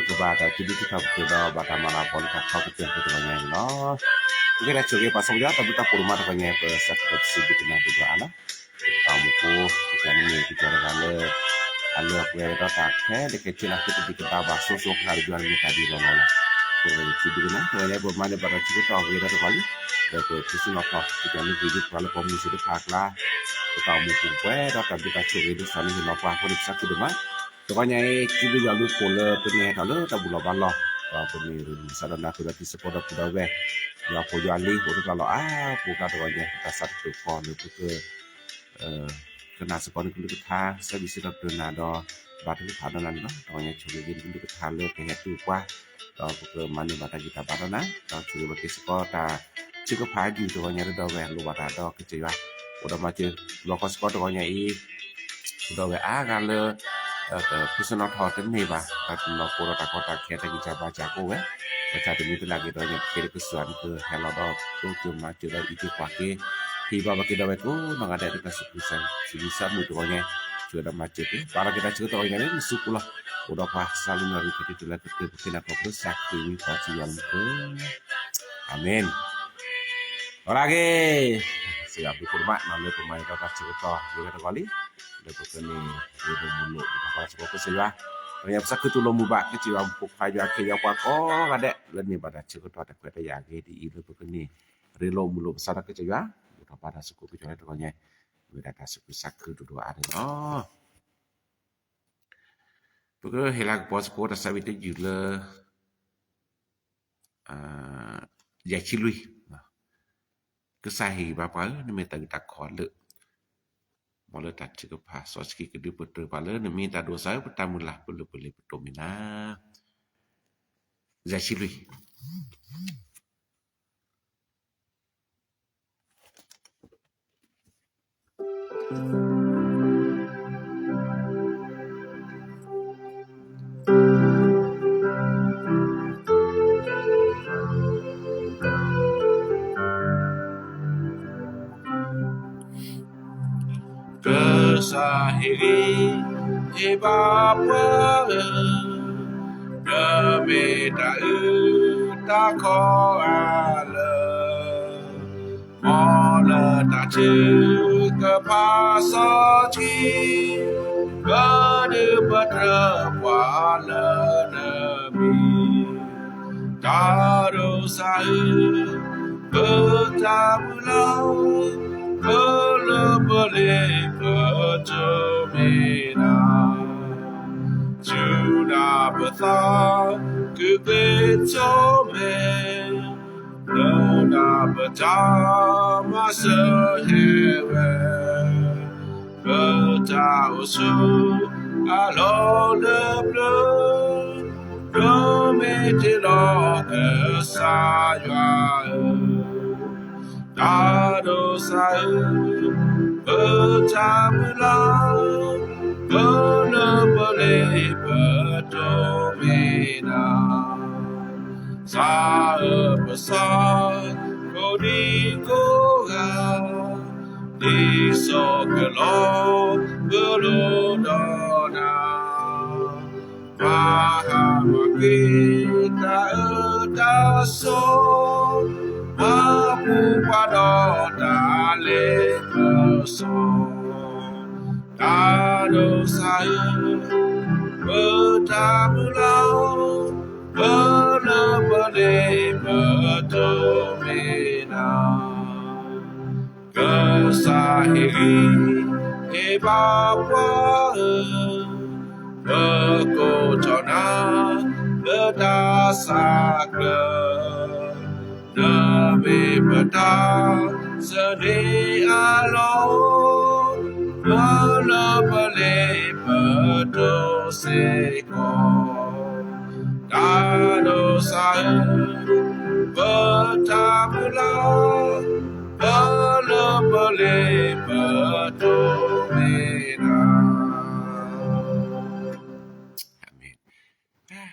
ကဘၣ်တၢ်စံးဘျုးစံးထီၣ်ပတြၢၤဒီး ဘၣ်တၢ်မၤလၤကပီၤလၢတၢ်ခီကတၢၢ်ဖဲတဂီၤညါအံၤန့ၣ်လီၤ. ပကဲတၢ်ဆိၣ်ဂ့ၤပာ်စီဆှံဒီးတၢ်ဘျုးတၢ်ဖှိၣ်ဒိၣ်မးတဂီၤညါ ပစးထီၣ်ပစံးဘျုးကနၣ်ဒိၣ်ဒီးအါလီၤ. ပတၢ်အိၣ်မူပူၤ ပကဲန့ၣ်မ့ၢ်ပကဲတဂၤလၢ အလၢအပှဲၤဒီးတၢ်ခဲလၢာ်ခဲဆ့လၢ် ကဒံကဒါဘၣ်ဆိဆိ ကဟးတယွၤန့ၣ်မ့ၢ်တၢ်ဒ်လီၤလီၤလီၤ. ပဝဲစံးဘျုးကနၣ် တဂီၤညါ ပမၤန့ၢ်ဘၣ်တၢ်ဆၢကတီၢ်ဂ့ၤဒီးတဂီၤလံ လၢပဖုစံနီၣ်ထီၣ် ပကဲန့ၣ်ဂ့ၤဒ်ပှၤလၢပမူစိၤတဖၣ်အကျါ ပတၢ်အိၣ်မူပူၤပှဲၤဒီးတၢ်ဘျုးတၢ်ဆိၣ်ဂ့ၤဒ်သိးန့ၣ်ဟ့ၣ်လီၤပှၤအဃိန့ၣ် ပစးခုဒိၣ်မး တဂီၤညါအံၤ စံးဘျုးယွၤဘျုးဖှိၣ်လၢပန့ၢ်ဟဲထီၣ်လၢတၢ်ဘူၣ်လီၤဘါလီၤ ဒီးပမ့ၢ်ရ့လိာ်စးဒီးနၢ်ဟူဒီးတံၤသကိးဒီပုၢ်ဒီဝဲၢ် ယွၤဖိယွၤလံၤ အိၣ်တကျါလီၤအါပူၤကျါတဂီၤညါ တၢ်ဆၢကတီၢ်ဖီၣ်လၢပက ကနၣ်စ့ၢ်ကီးနကလုၢ်ကထါ ဆၢဂ့ၤဆၢထၢၣ်ပတြၢၤနၤဒီး ဘၣ်ထုကဖၣ်ဒီးနၤန့ၣ်လီၤ. တဂီၤညါဆိၣ်ဂ့ၤက့ၤနကလုၢ်ကထါလၢကဟဲတုၤပှၤ ဒီးပကမၤန့ၢ်ဘၣ်တၢ်ဂံၢ်တၢ်ဘါဒီးနၤ ဒီးဆိၣ်ဂ့ၤဘၣ်က့ၤစ့ၢ်ကီးတၢ်ထုကဖၣ်အဒူၣ်တဂီၤညါ ဒီးဝဲလိၣ်ဘၣ်တၢ်ဒီးကစၢ်ယွၤ အိၣ်ဒီးမၤစၢၤ လီၤကီစ့ၢ်ကီးတဂီၤညါအံၤ ဒီးဝဲအါဂၤလၢ ဖုစနီၣ်ထီၣ်တန့ၢ်ဘၣ် တၢ်တနီၤဃိဒီးတၢ်ကီတၢ်ခဲတၢ်ဂံၢ်စၢ်ဘါစၢ်ကအိၣ်ဝဲ ပတၢ်တမံၤတလၢ်က့ၤဒီးညါ ပဃ့လၢကစၢ်ယွၤန့ၣ် ကဟဲလီၤဒီးတိစၢၤမၤစၢၤဒီးအံးက့ၤကွၢ်က့ၤ ဟ့ၣ်ဘၣ်ဘၣ်က့ၤဒီးဝဲကိးနီၢ်ဂၤဒဲး တၢ်သူၣ်ခုသးခုဆူမုၢ်တဂီၤညါ ဆိၣ်ဂ့ၤဒီးမၤစၢၤက့ၤ ပာ်လီၤက့ၤတၢ်ဆၢကတီၢ်တဂီၤညါလၢနစုပူၤလီၤ. အိၣ်ဒီးပှၤစှၤလၢနၣ်ရံၣ်ကတၢၢ်တုၤလၢကတၢၢ် ပဃ့နၤခီဖျိစၢ်ခရံာ်မံၤပှၤစံးယွၤလၢမူခိၣ် အၤမ့ၣ်. အလၢက့ၤ စံးဘျုးဖးဒိၣ်မး လၢပမၤန့ၢ်ဒီးတၢ်ဆၢကတီၢ်ဂ့ၤတဂီၤလံ လၢပကန့ၢ်ဂ့ၤလိာ်မုာ်လိာ် ပတၢ်ဘါစ့ၢ်ကီးကစၢ်ယွၤ ပစံးဘျုးပှၤစၢ်ခူသူၣ်လိာ်မုာ်ဘၣ် ကစၢ်ယွၤဖိခွါယွၤခ့ယွၤပှၤကိးဂၤဒဲး လၢန့ၢ်ဘၣ်တၢ်ဆၢကတီၢ်တၢ်ခွဲးတၢ်ယာ်အဂ့ၤဒ်အံၤ လၢပကန့ၢ်ဂ့ၤလိာ်မုာ်လိာ်ပသးဒီးကစၢ်ယွၤ ပတၢ်ဘါတၢ်စူးကိးကစၢ်ယွၤတဂီၤညါ ဝဲဒၣ်တၢ်ဆူးကစၢ်ခူသူၣ်ဒိၣ်အါန့ၣ်လီၤ. ပကဟ့ၣ်လၤကပီၤစ့ၢ်ကီးတၢ်ဆၢဝံၤတယုၢ်လၢ ယၤဆံလွံၢ် ကစၢ်ဟ့ၣ်ဂံၢ်ဘါပှၤဧၢ နမ့ၢ်တၢ်ဂ့ၢ်တၢ်ခီလၢ မ်လၢတၢ်ထုကဖၣ်စီဆှံကဒုးပတြၢၤပှၤလၢနမံၤ တၢ်ဒိးစၢ်ဧၢ ပတၢ်မုၢ်လၢ် ပလုၢ်ပလ့ၢ်ပတိၢ်မံၤနၤ ယၤဆံလွံၢ် ကစၢ်ဟ့ၣ်ဂံၢ်ဟ့ၣ်ဘါပှၤဧၢ, ဒီးမ့ၢ်တၢ်အုၣ်တၢ်ခီအါလၢ မ်လၢတၢ်ထုကဖၣ်စီဆှံ ကဒုးပတြၢၤပှၤလၢနမံၤ တၢ်ဒိးစၢ်ဧၢ, ပတၢ်မုၢ်လၢ် ပလုၢ်ပလ့ၢ်ပတိၢ်မံၤနၤ, ဆူနၢ်ပသး ကကွဲၢ်ထီၣ်မဲာ် လၢနၢ်ပတၢ်မၤစၢၤဟဲဝဲ ပတၢ်အိၣ်ဆူၣ်အလီၢ်လၢပျၢၤ, ဒီးမ့ၢ်တ့ၢ်လီၤကစၢ်ယွၤဧၢ, တၢ်ဒိးစၢ်ဧၢ, ပတၢ်မုၢ်လၢ် ပလုၢ်ပလ့ၢ်ပတိၢ်မံၤနၤ, စၢ်ဧၢပစၢ် ကိးဒံကိးဂၤ ဒ်သိးကလီၤပလိာ်ဒီးနၤ, မၤဟးမၤကွံာ်တၢ်အၢတၢ်သီ, မၤပူၤပှၤဒီးတၢ်လ့ပစီ တၢ်ဒိးစၢ်ဧၢ, ပတၢ်မုၢ်လၢ် ပလုၢ်ပလ့ၢ်ပတိၢ်မံၤနၤ, ကစၢ်ဟ့ၣ်ဂံၢ် ဟ့ၣ်ဘါပှၤဧၢ, ပကိးထီၣ်နၤ လၢတၢ်သးကျၢၤ နမ့ၢ်ပတၢ်သန့ၤအလီၢ်, ပလုၢ်ပလ့ၢ်ပတိၢ်စ့ၢ်ကီး, တၢ်ဒိးစၢ်ဧၢ, ပတၢ်မုၢ်လၢ် ပလုၢ်ပလ့ၢ်ပတိၢ်မံၤနၤ, အၤမ့ၣ်,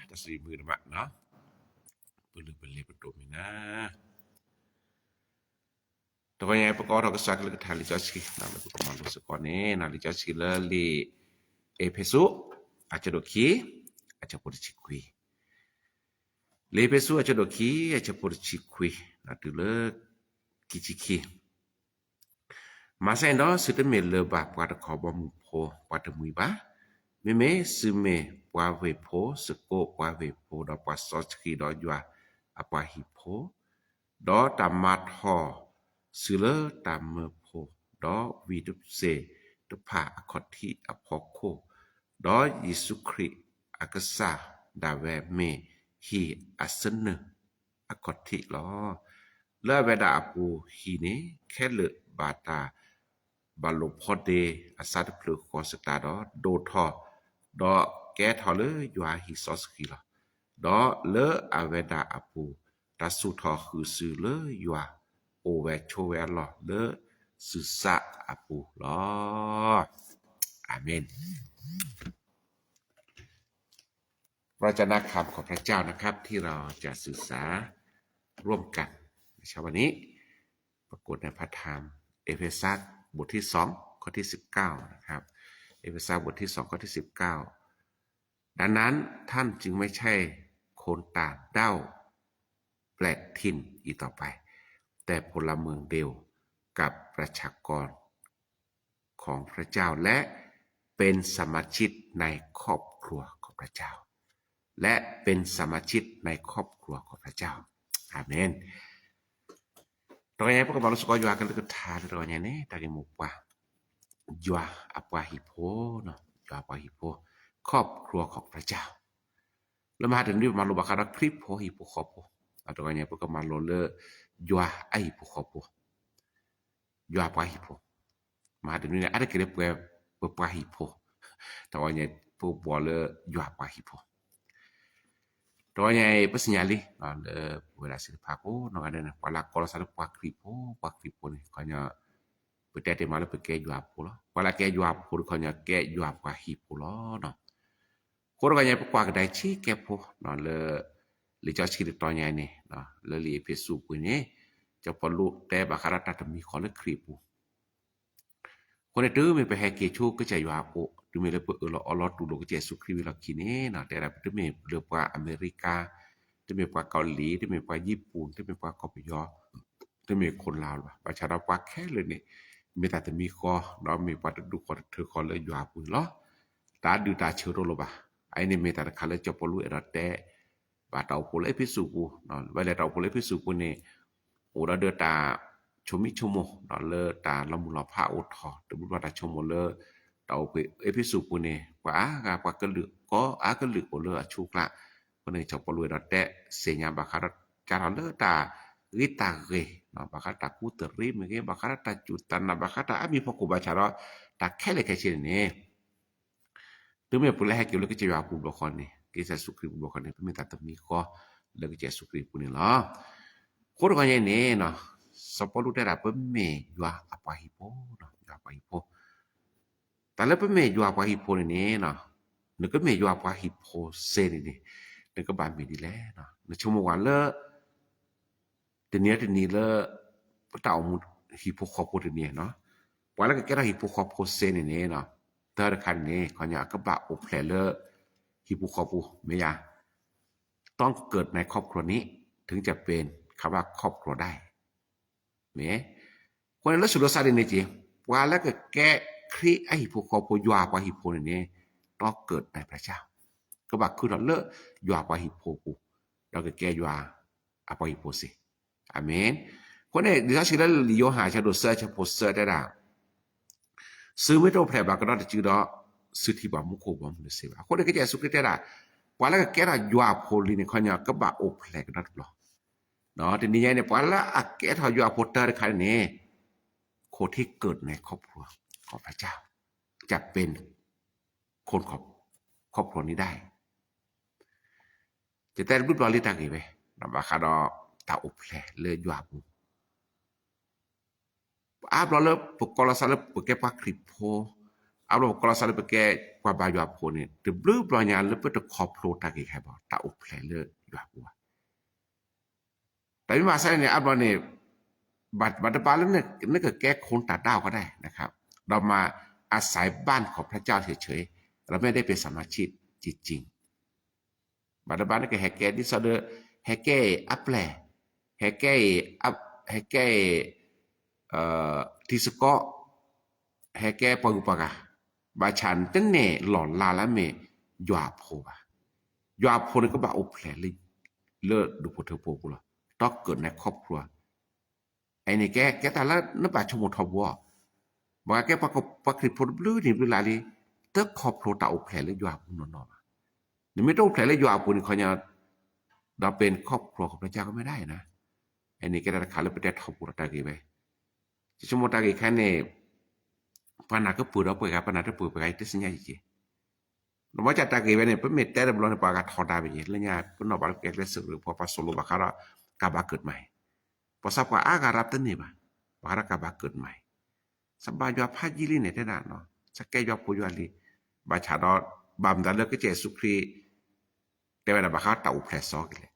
တၢ်စံးမုာ်တမး, ပလုၢ်ပလ့ၢ်ပတိၢ်မံၤနၤ တဂီၤညါ ပကအိးထီၣ်ကစၢ်ကလုၢ်ကထါလံာ်စီဆှံ လၢပကမၤလိစ့ၢ်ကီးန့ၣ် လံာ်စီဆှံလၢလံာ်အ့းဖ့းစူး အဆၢဒိၣ်ခံ အဆၢဖိတဆံခွံ, လံာ်အ့းဖ့းစူးအဆၢဒိၣ်ခံ အဆၢဖိတဆံခွံ တုၤလၢ ခံဆံခံ မၤစၢၤန့ၣ်ဒီး သုတမ့ၢ်လၢၤဘၣ်ပှၤတခီဘီမုၢ်ဖိ ပှၤတမှံၤဘၣ်. မ့မ့ၢ်သုမ့ၢ်ပှၤဝ့ၢ်ဖိ စကိးပှၤဝ့ၢ်ဖိ ဒီးပှၤစီဆှံဒီးယွၤအပှၤဟံၣ်ဖိ ဒီးတၢ်မၤထီၣ်သုလၢတၢ်မၢဖိ ဒီးဝံတစ့ၣ်တဖၣ်အခီၣ်ထံးအဖီခိၣ်, ဒီးယ့ၣ်ၡူးခရံာ်အကစၢ်ဒၣ်ဝဲမ့ၢ်ဟံၣ်အဆၢနၢၣ်အခီၣ်ထံးလီၤ. လၢအဝဲဒၣ်အပူၤဟံၣ်န့ၣ် ခဲလၢာ်ဘၣ်တၢ် ဘၣ်လိာ်ဖီဒ့အစးတဖျၢၣ်ဃီၤစတးဒီး ဒိၣ်ထီၣ်, ဒီးကဲထီၣ်လၢယွၤအဟံၣ်စီဆှံလီၤ. ဒီးလၢအဝဲဒၣ်အပူၤ တၢ်ဆူၣ်ထီၣ်ဃုာ်စုလၢယွၤအိၣ်ဝဲဆိးဝဲအလီၢ်လၢစုစးအပူၤလီၤ. อาเมน พระวจนะคำของพระเจ้านะครับ ที่เราจะศึกษาร่วมกันในเช้าวันนี้ ปรากฏในพระธรรม เอเฟซัสบทที่สอง ข้อที่สิบเก้า นะครับ เอเฟซัสบทที่สอง ข้อที่สิบเก้า ดังนั้นท่านจึงไม่ใช่คนต่างด้าวแปลกถิ่นอีกต่อไป แต่พลเมืองเดียวกับประชากร ของพระเจ้า และเป็นสมาชิกในครอบครัวของพระเจ้า และเป็นสมาชิกในครอบครัวของพระเจ้า อาเมน တဂီၤညါ ပကမၤလိစ့ၢ်ကီးယွၤအကလုၢ်ကထါလၢတဂီၤညါန့ၣ် တၢ်ဂ့ၢ်မိၢ်ပှၢ် ယွၤအပှၤဟံၣ်ဖိ, ယွၤအပှၤဟံၣ်ဖိ, ခီၣ်ခရံာ်ခီၣ်ပၢ်ကစၢ် လၢမဟါတနွံ ပမၤလိဘၣ်ဃးဒီးခရံာ်ဖိဟံၣ်ဖိဃီဖိ, တဂီၤညါ ပကမၤလိလၢ ယွၤအဟံၣ်ဖိဃီဖိ ယွၤပှၤဟံၣ်ဖိ, မဟါတနွံန့ၣ် အါတက့ၢ်လၢပှၤ ပပှၤဟံၣ်ဖိ, တဂီၤညါ ပကဘၣ်လၢယွၤပှၤဟံၣ်ဖိ, တဂီၤညါ ပသ့ၣ်ညါလံ လၢပဝဲဒၣ်စံးတဖၣ်ကိးနီၢ်ဂၤဒဲးန့ၣ် ပှၤလၢကိးလီၤသးလၢပှၤခရံာ်ဖိ, ပှၤခရံာ်ဖိန့ၣ် ခီညီ ပတဲတ့ၢ်မးလၢပကဲယွၤဖိလီၤ. ပှၤလၢကဲယွၤဖိဒီး ခီညီ ကဲယွၤပှၤဟံၣ်ဖိလီၤ. အဃိတဂီၤညါ ပကွၢ်ကဒါဆံးကဲဖိ လၢ လံာ်စီဆှံတတီၤညါန့ၣ် လၢလံာ်အ့းဖ့းစူးအပူၤန့ၣ် စီၤပီလူးတဲဘၣ်ဃးဒီးတၢ်တမံၤဃီလၢခရံာ်အပူၤ အဃိန့ၣ် တုၤမ့ၢ်ပဟဲက့ၤဆူကစၢ်ယွၤအအိၣ်, တုၤမ့ၢ်လၢပအၢၣ်လီၤအီလီၤတူၢ်လိာ်ကစၢ်ယ့ၣ်ၡူးခရံာ်ဝံၤလီၢ်ခံန့ၣ် တဲဒၣ်ပတမ့ၢ်လၢပှၤအမဲရကၤ, တမ့ၢ်ပှၤကီၤလံၢ်, တမ့ၢ်ပှၤယံၣ်ပူၣ်, တမ့ၢ်ပှၤကီၢ်ပယီၤ, တမ့ၢ်ခိၣ်လၢ်လၢၤဘၣ်. ဘၣ်ဆၣ်ဒီးပှၤခဲလၢာ်န့ၣ် မ့ၢ်တၢ်တမံၤဃီ ဒီးမ့ၢ်ပှၤတဒူၣ်ဃီတထၢဃီလၢယွၤအပူၤန့ၣ်လီၤ. တၢ်ဒုၣ်တၢ်ဆၢတအိၣ်လၢၤဘၣ်. အအံၤန့ၣ်မ့ၢ်တၢ်တခါလၢစီၤပီလူးအဲၣ်ဒိးတဲ ဘၣ်တၢ်အိၣ်ဖှိၣ်လၢအ့းဖ့းစူးအပူၤ, ဘၣ်လဲၣ်တၢ်အိၣ်ဖှိၣ်လၢအ့းဖ့းစူးအပူၤန့ၣ် အိၣ်ဒီးဒၢတၢ်ဆိမိၣ်ဆိကမိၣ် လၢတၢ်လီၤမုၢ်လီၤဖးအိၣ်ထီၣ် တဘျုးဘျီတၢ်ဆိကမိၣ်လၢ တၢ်အိၣ်ဖှိၣ်အ့းဖ့းစူးအပူၤန့ၣ် ပှၤအါဂၤပှၤကလုာ်ကိးအါကလုာ်အိၣ်လၢအဆူကျါ, အဃိန့ၣ် စီၤပီလူးအဲၣ်ဒိးတဲသ့ၣ်ညါဘၣ်ဃးဒီး ကၢ်ထီၣ်လၢတၢ်ဂ့ၤတၢ်ဂ့ၤ, ဘၣ်ဃးတၢ်ကူးတရံးမ့ၢ်ဂ့ၤ, ဘၣ်ဃးဒီးတၢ်စူၢ်တၢ်နာ် ဘၣ်ဃးတၢ်အါမံၤဖီခိၣ် ဘၣ်ဆၣ်ဒီး တၢ်ခဲလၢာ်ခဲဆ့န့ၣ်န့ၣ် တုၤမ့ၢ်ပလဲၤဟဲက့ၤလၢကစၢ်ယွၤအပူၤဘျီဃီန့ၣ် ကစၢ်ယ့ၣ်ၡူးခရံာ်အပူၤဘျီဃီန့ၣ် ပမ့ၢ်တၢ်တမံၤဃီလၢကစၢ်ယ့ၣ်ၡူးခရံာ်အပူၤန့ၣ်လီၤ. အဃိတဂီၤညါအံၤန့ၣ် စီၤပီလူးတဲဒၣ် ပမ့ၢ်ယွၤအပှၤဟံၣ်ဖိ, ယွၤအပှၤဟံၣ်ဖိ, တၢ်လၢပမ့ၢ်ယွၤအပှၤဟံၣ်ဖိန့ၣ်န့ၣ် နကမ့ၢ်ယွၤအပှၤဟံၣ်ဖိစ့ၢ်န့ၣ်န့ၣ် နကဘၣ်မ့ၢ်ဒ်လဲၣ်. နဆိကမိၣ်ကွၢ်လၢ တနံၤအံၤတနံၤလၢ ပတၢ်အိၣ်မူဟံၣ်ဖိဃီဖိတနံၤအံၤ, ပှၤလၢကကဲထီၣ်ဟံၣ်ဖိဃီဖိစ့ၢ်န့ၣ်န့ၣ် တၢ်တခါန့ၣ် ခီညီအကဘၣ်အိၣ်ဖျဲၣ်လၢ ဟံၣ်ဖိဃီဖိ မ့ၢ်ဧါ, ต้องเกิดในครอบครัวนี้ ถึงจะเป็นคำว่าครอบครัวได้ မ့ၢ်, အဃိန့ၣ်လၢစူးလၢစါဒ်န့ၣ်က့ၤ ပှၤလၢကကဲခရံာ်အဟံၣ်ဖိဃီဖိ ယွၤပှၤဟံၣ်ဖိန့ၣ်န့ၣ် ต้องเกิดในพระเจ้า ကဘၣ်ခုထီၣ်လၢယွၤပှၤဟံၣ်ဖိအပူၤ ဒီးကကဲယွၤအပှၤဟံၣ်ဖိစ့ၢ်, အၤမ့ၣ်. အဃိန့ၣ် လံာ်စီဆှံလၢလံာ်ယိၤဟၣ်အဆၢဒိၣ်သၢအဆၢဖိသၢတဲဒၣ် သုမ့ၢ်တအိၣ်ဖျဲၣ်ဘၣ်ကဒီးတစုဒီး သုထံၣ်ဘၣ်မူခိၣ်ဘီမုၢ်တသ့ဘၣ်. အဃိန့ၣ် ကစၢ်ယ့ၣ်ၡူးခရံာ်တဲဒၣ် ပှၤလၢကကဲထီၣ်ယွၤအဖိလံန့ၣ် ခီညီကဘၣ်အိၣ်ဖျဲၣ်ကဒီးတဘျီ, တနံၤညါအံၤန့ၣ် ပှၤလၢအကဲထီၣ်ယွၤအဖိတၢတခါန့ၣ် คนที่เกิดในครอบครัวของพระเจ้า จะเป็นคนของครอบครัวนี้ได้ ယတဲတဘျုးဘျီလံတၢ်ဂ့ၢ်ဝဲ ဘၣ်ဃးဒီးတၢ်အိၣ်ဖျဲၣ်လၢယွၤအပူၤ အါဘျီလၢပကိးလီၤသးလၢပကဲပှၤခရံာ်ဖိ, အါဘျီပကိးလီၤသးလၢပကဲပှၤဘါယွၤဖိန့ၣ် တဘျုးဘျီညါလၢပတခီဖျိတၢ်ဂ့ၢ်ခဲဘၣ် တၢ်အိၣ်ဖျဲၣ်လၢယွၤအပူၤဘၣ်. တၢ်မ့ၢ်ဘၣ်ဆၣ်န့ၣ် အါဘျီန့ၣ် ဘၣ်တဘၣ်လၢ နကကဲคนต่างด้าวก็ได้นะครับ เรามาอาศัยบ้านของพระเจ้าเฉยๆ เราไม่ได้เป็นสมาชิกจริงๆ ဘၣ်တဘၣ်နကဟဲကဲဒ်သိးဒီး ဟဲကဲအံၤအပျဲၢ်, ဟဲကဲအံၤ, ဟဲကဲအံၤ ထံစကီး, ဟဲကဲပှၤဂုၤပှၤဂၤ, ဘၣ်ဆၣ်နတန့ၢ်လီၢ်လၤလၢအမ့ၢ်ယွၤအဖိဘၣ်. ယွၤအဖိန့ၣ်ကဘၣ်အိၣ်ဖျဲၣ်လၢ လၢဒူၣ်ဖိထၢဖိအပူၤလီၤ. တီကၢၣ်နဲခီဖျိ အန့ၣ်ကဲကဲတၢ်လၢနဘၣ်ဆိကမိၣ်ထီဘိအီၤ, ဘၣ်ကဲပှၤခရံာ်ဖိတဘျုးနံၣ်ဘျုးလါလံ, တခီဖျိတၢ်အိၣ်ဖျဲၣ်လၢယွၤအပူၤနီၢ်နီၢ်ဘၣ်. နမ့ၢ်တအိၣ်ဖျဲၣ်လၢယွၤအပူၤန့ၣ်ခီညီ, ဒီးပ့ၤနခီဖျိခီဖျိကၢ်ကမ့ၢ်ဒၣ်အံၤနၤ, အန့ၣ်ကဲတၢ်တခါလၢပတဲထီဘိဒီးတၢ်ဂ့ၢ်ဝဲ, ယဆိကမိၣ်တၢ်ဂ့ၢ်ခဲန့ၣ် ပှၤနာ်ကပၢၢ်ဒီးပှၤဂၤ ပှၤနာ်တပၢၢ်ပှၤဂၤ ယတသ့ၣ်ညါယက့ၤ နဘၣ်ကၢ်တၢ်ဂ့ၢ်ဝဲန့ၣ် ပမ့ၢ်တဲတဘျီန့ၣ် ပှၤဂၤထီဒါဘၣ်ယဲ လၢညါပနီၢ်ပှၤလၢပကဲကျဲစၢးရ့ၣ်ဖိ ပှၤစိၤလိဘၣ်ဃးဒီး ကးဘၣ်ကၢၢ်တမံၤ, ပှၤစးပှၤအါဂၤရၤတန့ၢ်ဘၣ်, ဘၣ်ဃးဒီးကးဘၣ်ကၢၢ်တမံၤ, စးဘါယွၤဖးယံာ်လံန့ၣ်တဲဒၣ်, စးကဲယွၤဖိယွၤလံၤ, ဘၣ်ဆၣ်ဒီး ဘၣ်မတၤလၢကစၢ်ယ့ၣ်ၡူးခရံာ် တဲဝဲဒၣ်ဘၣ်ဃးတၢ်အိၣ်ဖျဲၣ်စီက့ၤလဲၣ်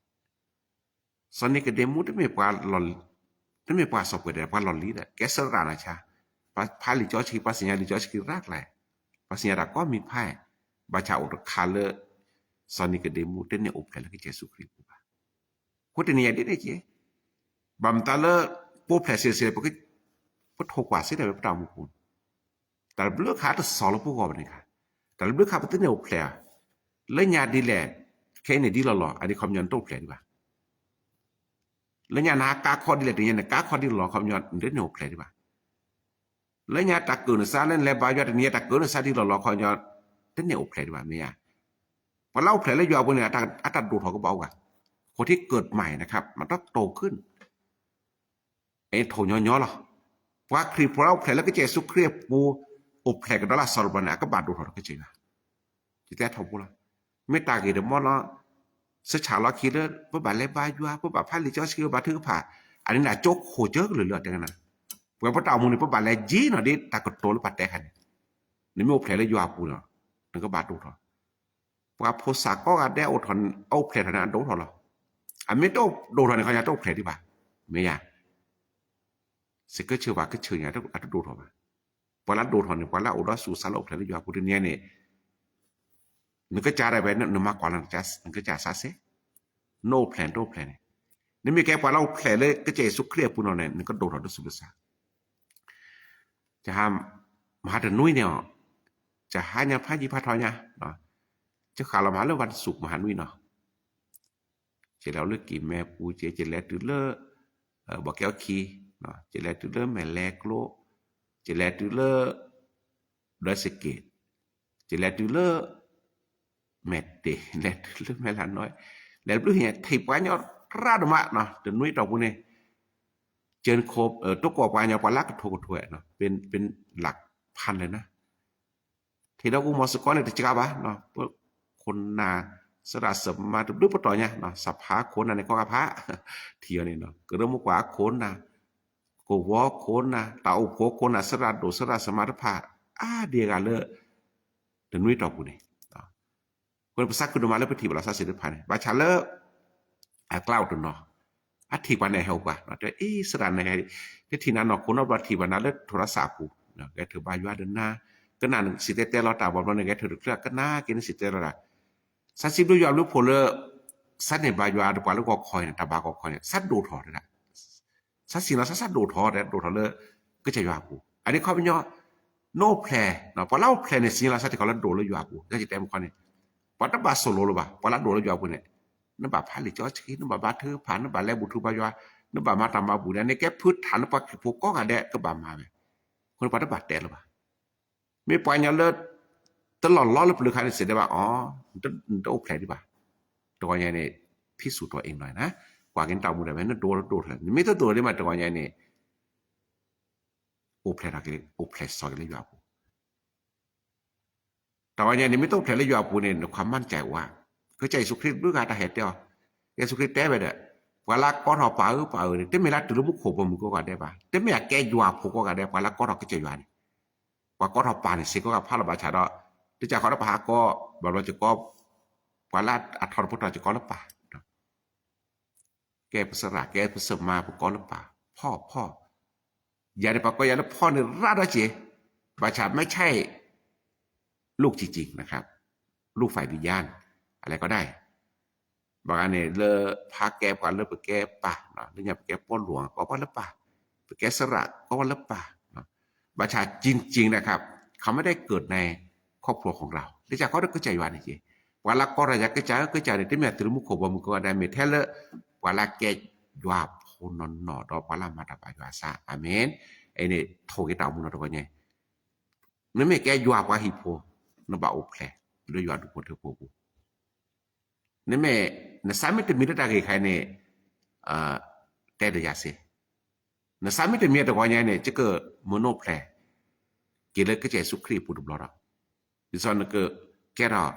စီၤနံၤကဒ့မူ တမ့ၢ်ပှၤစီၤပှဲၤဒီး ပှၤလီၢ်လံၤဒီး ကဲစရၣ်နၤဆါ, ပှၤဖးလံာ်စီဆှံ ပှၤသ့ၣ်ညါလံာ်စီဆှံရၣ်ကျါ, ပှၤသ့ၣ်ညါတၢ်ကိးမံၤဖး, ဘၣ်ဆၣ်အိၣ်တခါလၢ စီၤနံၤကဒ့မူ တန့ၢ်အိၣ်ဖျဲၣ်လၢကစၢ်ယ့ၣ်ၡူးခရံာ်အပူၤဘၣ်. အဃိတနံၤညါဒ်န့ၣ်က့ၤ, ဘၣ်မတၤလၢ ပအိၣ်ဖျဲၣ်စ့ၢ်စ့ၢ် ပထိၣ်ကွၢ်စ့ၢ်တၢ်ဝဲပတၢ်အိၣ်မူပူၤ, တၢ်တဘျုးခါတစီၤလၢပဂီၢ်ဘၣ်န့ၣ်ခါ, တၢ်တဘျုးခါပတန့ၢ်အိၣ်ဖျဲၣ်ဧါ, လၢညါဒ်လဲၣ်, ခဲအံၤန့ၣ်ဒ်လီၤလီၤ အန့ၣ်ခီပညီနတအိၣ်ဖျဲၣ်ဒံးဘၣ်. လၢညါနဟးကါခီဒ်လဲၣ် တနံၤညါန့ၣ် ကါခီဒ်လီၤလီၤ ခီပညီ နတန့ၢ်အိၣ်ဖျဲၣ်ဒံးဘၣ်. လၢညါတၢ်ကၢၢ်နသးလၢနလဲၤဘါယွၤ တနံၤညါတၢ်ကၢၢ်နသးဒ်လီၤလီၤ ခီပညီ တန့ၢ်အိၣ်ဖျဲၣ်ဒံးဘၣ် မ့ၢ်ဧါ. ပှၤလၢအိၣ်ဖျဲၣ်လၢယွၤအပူၤန့ၣ် အတၢ်ဒိၣ်ထီၣ်ကဘၣ်အိၣ်ဘၣ်, คนที่เกิดใหม่นะครับ มันต้องโตขึ้น အထိၣ်ညီညီလီၤ. ပှၤခရံာ်ဖိလၢအိၣ်ဖျဲၣ်လၢကစၢ်ယ့ၣ်ၡူးခရံာ်အပူၤ အိၣ်ဖျဲၣ်ကဒီးလၢအစီၤတဘျီန့ၣ် အကဘၣ်ဒိၣ်ထီၣ်ဒီးကစၢ်ယွၤ, ယတဲထီဘိလီၤ. မ့ၢ်တၢ်ဂ့ၢ်တမီလီၤ, စၢဆၣ်လီၤခံလၢ ပဘၣ်လဲၤဘါယွၤ ပဘၣ်ဖးလံာ်စီဆှံ ပဘၣ်ထုကဖၣ်, အန့ၣ်န့ၣ် ကၠိခိၣ်ကၢကလုာ်လၢအတဲကနၤ, ပှၤပတၢ်အိၣ်မူန့ၣ် ပဘၣ်လဲၤယံၤနီၣ်ဒ်တၢ်ကတိၤလၢပှၤတဲခါန့ၣ်, နမ့ၢ်အိၣ်ဖျဲၣ်လၢယွၤအပူၤန့ၣ် နကဘၣ်ဒိၣ်ထီၣ် ပှၤဖိသၣ်ကိးဂၤဒဲး အိၣ်ဖျဲၣ်ထီၣ်န့ၣ် အဒိၣ်ထီၣ်လီၤ. အမ့ၢ်တဒိၣ်ထီၣ်န့ၣ် ခီညါတအိၣ်ဖျဲၣ်ဒံးဘၣ်, မ့ၢ်ယၤ, စကဆၢဘၣ်ကဆၢညါ အတဒိၣ်ထီၣ်ဘၣ်. ပှၤလၢဒိၣ်ထီၣ်န့ၣ် ပှၤလၢအအိၣ်ဒီးဆူၣ်စးလၢအိၣ်ဖျဲၣ်လၢယွၤအပူၤတနံၤန့ၣ်, နကစၢ်ဒၣ်ဝဲ နမၤကွၢ်လီၤ နကစၢ်စးစဲ, နအိၣ်ဖျဲၣ်နတအိၣ်ဖျဲၣ်န့ၣ်, နမ့ၢ်ကဲပှၤလၢအိၣ်ဖျဲၣ်လၢကစၢ်ယ့ၣ်ၡူးခရံာ်အပူၤနီၣ်န့ၣ် နကဒိၣ်ထီၣ်ဒီးဆူၣ်ဒီးစး ယဟါ, မဟါတနွံန့ၣ်အီၤ, ယဟါညါဖးယံၤဖးထီညါ, ယဃၣ်လီၤမဟါလၢဝါတစူၣ်မဟါနွံနီၣ်, ယလဲၤလၢကံၢ်မဲပူၤ ယလဲၤတုၤလၢ ဘီကဲအီခံ, ယလဲၤတုၤလၢမဲၢ်လဲၤကျိ, ယလဲၤတုၤလၢ ဒွဲစက့ၣ်, ယလဲၤတုၤလၢ မဲၢ်တ့ၢ် လဲၤတုၤလၢမဲၢ်လးနီၢ်, လဲၤတဘျုးဟံၣ် ထံၣ်ပှၤကညီရၣ်ဒိၣ်မးနီၣ်, တနွံတီၢ်ပူၤန့ၣ်, ကၢၢ်ခိၣ် တိကိးပှၤကညီ ပှၤလၢကထိကထိဝဲနီၣ်, ပလၢ်ဖးလဲၣ်နၤ, ထံၣ်ဒီးကမီၤစ့ၢ်ကီးန့ၣ် တစှၤဘၣ်, ပခိၣ်နၢ် သရၣ်သမါတဘျုးပတီၢ်ညါ, စးဖးခိၣ်နၢ်န့ၣ် ကီၢ်ကဖး, ထံၣ်အီၤန့ၣ်နီၣ်, ကရၢမိၢ်ပှၢ်ခိၣ်နၢ်, ကဝီၤခိၣ်နၢ်, တၢ်အိၣ်ဖှိၣ်ခိၣ်နၢ် သရၣ်ဒိၣ်သရၣ်သမါတဖၣ်, အါဒံအဂၤလၢ တနွံတီၢ်ပူၤန့ၣ်, အဃိန့ၣ် ပသးခုဒိၣ်မးလၢပထံၣ်ဘၣ်လီၤသးစ့ၢ်တဖၣ်န့ၣ် ဘၣ်ဆၣ်လၢ အကျါအိၣ်တနီၤ, အထံၣ်ပှၤန့ၣ်ဟဲအိၣ်ပှၤ, တဲအ့ သရၣ်န့ၣ် တထံၣ်နၤနီၢ်ခိနီတဘျီ ထံၣ်ဘၣ်နၤလၢထိၣ်ရၣ်စၢ်အပူၤ, ဂဲၤထၢၣ်ဘါယွၤဒီးနၤ, ကနၣ်နစံၣ်တဲၤတဲလီၤတၢ်ဘၣ်ဘျီန့ၣ် ဂဲၤထၢၣ်တချုးကနၣ်က့ၤနစံၣ်တဲၤတဲလီၤတၢ်, သးစံးဘျုးယွၤဘျုးဖှိၣ်လၢ သးန့ၢ်ဘါယွၤဒီးပှၤလၢဂီၤခီအံၤန့ၣ် တၢ်ဘါဂီၤခီန့ၣ် သးဒိၣ်ထီၣ်တဲဒၣ် သးစံးလီၤသး သးဒိၣ်ထီၣ်တဲ ဒိၣ်ထီၣ်လၢ ကစၢ်ယွၤအပူၤ, အန့ၣ်ခီပညီ နအိၣ်ဖျဲၣ်, ပှၤလၢအိၣ်ဖျဲၣ်န့ၣ် စံးလီၤသးစ့ၢ်ကီးလၢဒိၣ်လၢယွၤအပူၤ, ယဲယတဲမုၢ်ခီန့ၣ်, ပှၤတဘၣ်စိၢ်လိာ်လၢၤဘၣ်, ပှၤလၢဒိၣ်လၢယွၤအပူၤန့ၣ်, နဘၣ်ဖးလံာ်စီဆှံ, နဘၣ်ဘါထုကဖၣ်, နဘၣ်လဲၤဘူၣ်ထူဘါယွၤ, နဘၣ်မၤတၢ်မၤဘူၣ်န့ၣ် အန့ၣ်ကဲဖုးထၣ်လၢပှၤခရံာ်ဖိကိးဂၤဒဲးကဘၣ်မၤဝဲ, အဃိန့ၣ်ပှၤတဘၣ်တဲလၢၤဘၣ်. မ့ၢ်ပှၤကညီလၢ တလီၢ်လီၢ်လၢပျၢၤခါန့ၣ် စံးတဲဘၣ်အီၤ, နတအိၣ်ဖျဲၣ်ဒံးဘၣ်, တဂီၤညါန့ၣ် ဖံးစူၣ်ထီၣ်အ့ၣ်နီၤနၤ, ကွၢ်က့ၤနတၢ်အိၣ်မူဒၣ်ဝဲ နဒိၣ်ထီၣ်ဒိၣ်ထီၣ်, နမ့ၢ်တဒိၣ်ထီၣ်ဒံးဘၣ် တဂီၤညါန့ၣ် အိၣ်ဖျဲၣ်ထီၣ်က့ၤ, အိၣ်ဖျဲၣ်စီၤက့ၤလၢယွၤအပူၤ တဂီၤညါန့ၣ် မ့ၢ်တအိၣ်ဖျဲၣ်လၢယွၤအပူၤန့ၣ် နခွါမ့ၢ်တကဲဝဲ, ကစၢ်ယ့ၣ်ၡူးခရံာ်တဘျုးဂၤတၢ်ဟဲတဲအီၤ, ကစၢ်ယ့ၣ်ၡူးခရံာ်တဲဝဲဒီး, ပှၤလၢကိးထီၣ်ပၢ်ဧၢပၢ်ဧၢန့ၣ် တမ့ၢ်လၢတုၤလၢမူခိၣ်ဘီမုၢ်ကိးဂၤဒဲးဘၣ်, တမ့ၢ်အကဲယွၤအဖိကိးဂၤဒဲး ပှၤလၢကိးထီၣ်ကစၢ်ယွၤန့ၣ်, ပှၤကိးထီၣ်ပၢ်န့ၣ် စ့ၢ်ကီးကဖးလီၤဘၣ်ဆၣ်ဒီး, တကးဃီဒီးပဟးကိး, ဘၣ်ဘျီယကိး, ပှၤလၢအထီတဖိတီၤယကိးလၢပၢ် ကဲပသရၣ် ကဲပသးမါ ပကိးလၢပၢ်, ဖီၣ်ဖီၣ်, ယၤန့ၣ် ပှၤကိးယၤလၢဖီၣ်န့ၣ်ရၣ်ဒီးက့ၤ, ဘၣ်ဆၣ်မ့ၢ်ဆါအံၤ, လူၣ်ကံၣ်ကံၣ်နခါ, လူၣ်ဖးဒံယါန့ၣ်, အလဲၤကီးဒၣ်အံၤ, ပှၤဂၤန့ၣ်လၢ ဖးကဲပှၤလၢပကဲပၢ်, လၢညါပကဲပီၣ်လူၤ ကိးပှၤလၢပၢ်, ပကဲစရး ကိးပှၤလၢပၢ်, ဘၣ်ဆၣ် จริงๆ นะครับ เขาไม่ได้เกิดในครอบครัวของเรา လၢတၢ်ခီဒီးကစၢ်ယွၤန့ၣ်က့, ပှၤလၢကိးတၢ်ယၤကစၢ်ဧၢ ကစၢ်န့ၣ် တမ့ၢ်သုးမုၢ်ခိၣ်ဘီမုၢ်ကိးဂၤဒဲး မ့ၢ်ထဲလၢ ပှၤလၢကဲယွၤဖိနီၢ်နီၢ် ဒီးပှၤလၢအမၤတၢ်ဘၣ်ယွၤအသး, အၤမ့ၣ်. အန့ၣ်ထိၣ်က့ၤတၢ်အိၣ်မူနီၢ်တဂီၤညါ, နမ့ၢ်ကဲယွၤပှၤဟံၣ်ဖိ, နဘၣ်အိၣ်ဖျဲၣ်လၢယွၤဒူၣ်ဖိထၢဖိအပူၤ, နမ့ၢ် နဆါမ့ၢ်တမံၤလၢတၢ်ဂ့ၢ်ခါအံၤန့ၣ်, တဲဒီးယၤစ့ၢ်, နဆါမ့ၢ်တမံၤတဂီၤညါန့ၣ် ယကမၤနီၣ်ဖျဲၣ် က့ၤလၢကစၢ်ယ့ၣ်ၡူးခရံာ်အပူၤတဘျီဒီး, ဒ်သိးနကကဲထီၣ်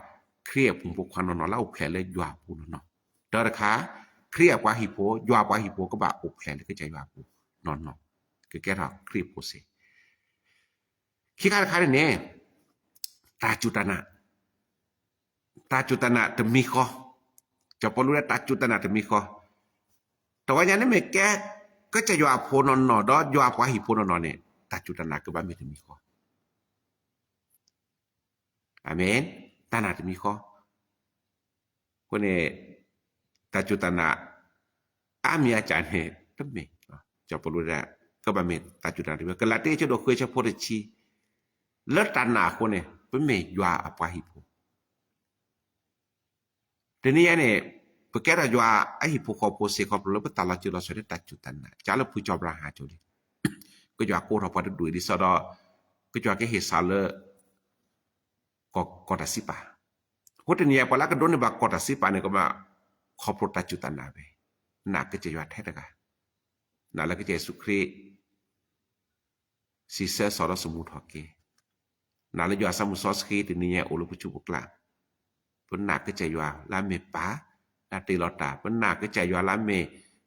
ခရံာ်အပူၤဖိခွါနီၢ်နီၢ် လၢအအိၣ်ဖျဲၣ်လၢယွၤအပူၤနီၢ်နီၢ်, ဒီးတခါ ခရံာ်အပှၤဟံၣ်ဖိ ယွၤအပှၤဟံၣ်ဖိကဘၣ်အိၣ်ဖျဲၣ်လၢကစၢ်ယွၤအပူၤနီၢ်နီၢ်, ကကဲထီၣ်ခရံာ်ဖိစ့ၢ် ခံခါတခါန့ၣ်န့ၣ်, တၢ်စူၢ်တၢ်နာ်, တၢ်စူၢ်တၢ်နာ်တမံၤဃီ, စီၤပီလူးတဲတၢ်စူၢ်တၢ်နာ်တမံၤဃီ, တဂီၤညါန့ၣ်မ့ၢ်ကဲ ကစၢ်ယွၤအဖိနီၢ်နီၢ် ဒီးယွၤအပှၤဟံၣ်ဖိနီၢ်နီၢ်န့ၣ် တၢ်စူၢ်တၢ်နာ်ကဘၣ်မ့ၢ်တမံၤဃီ အၤမ့ၣ်, တၢ်နာ်တမံၤဃီ, အဃိန့ၣ် တၢ်စူၢ်တၢ်နာ် အါမံၤအါကၢန့ၣ် တမ့ၢ်, စီၤပီလူးတဲ ကဘၣ်မ့ၢ်တၢ်စူၢ်တၢ်နာ်တမံၤ, ကလၤတံ အဆၢဒိၣ်ဃု အဆၢဖိတဆံ, လၢတၢ်နာ်အဃိန့ၣ် ပမ့ၢ်ယွၤအပှၤဟံၣ်ဖိ တနံၤညါန့ၣ် ပကဲထီၣ်ယွၤအဟံၣ်ဖိဃီဖိစ့ၢ်ကီး ခီဖျိလၢပသးလီၤစၢၤလီၤသွဲၣ်လၢတၢ်စူၢ်တၢ်နာ်, ကလၢဖုကၠီၤအၤဘြၤဟၣ်အစိၤလံ, ကယွၤကိးထီၣ်ပှၤတဒူၣ်အံၤဒ်သိးဒီး ကယွၤကဟ့ၣ်စးလၢ ကီၢ်တၢ်စံးပာ်, အဃိတနံၤညါ ပှၤလၢကဒိးန့ၢ်ဘၣ်ကီၢ်တၢ်စံးပာ်န့ၣ် ကဘၣ်ခီဖျိတၢ်စူၢ်တၢ်နာ်ဝဲ, နာ်ကစၢ်ယွၤထဲတဂၤ, နာ်လၢကစၢ်ယ့ၣ်ၡူးခရံာ် စံးဆၢစီၤဒီးစိာ်မူထီၣ်က့ၤ, နာ်လၢယွၤအသးမုၢ်စီဆှံတနံၤညါအိၣ်လၢပစုပူၤကျါ, ပနာ်ကစၢ်ယွၤလၢအမ့ၢ်ပၢ်, လၢအတ့လီၤတၢ်, ပနာ်ကစၢ်ယွၤလၢအမ့ၢ်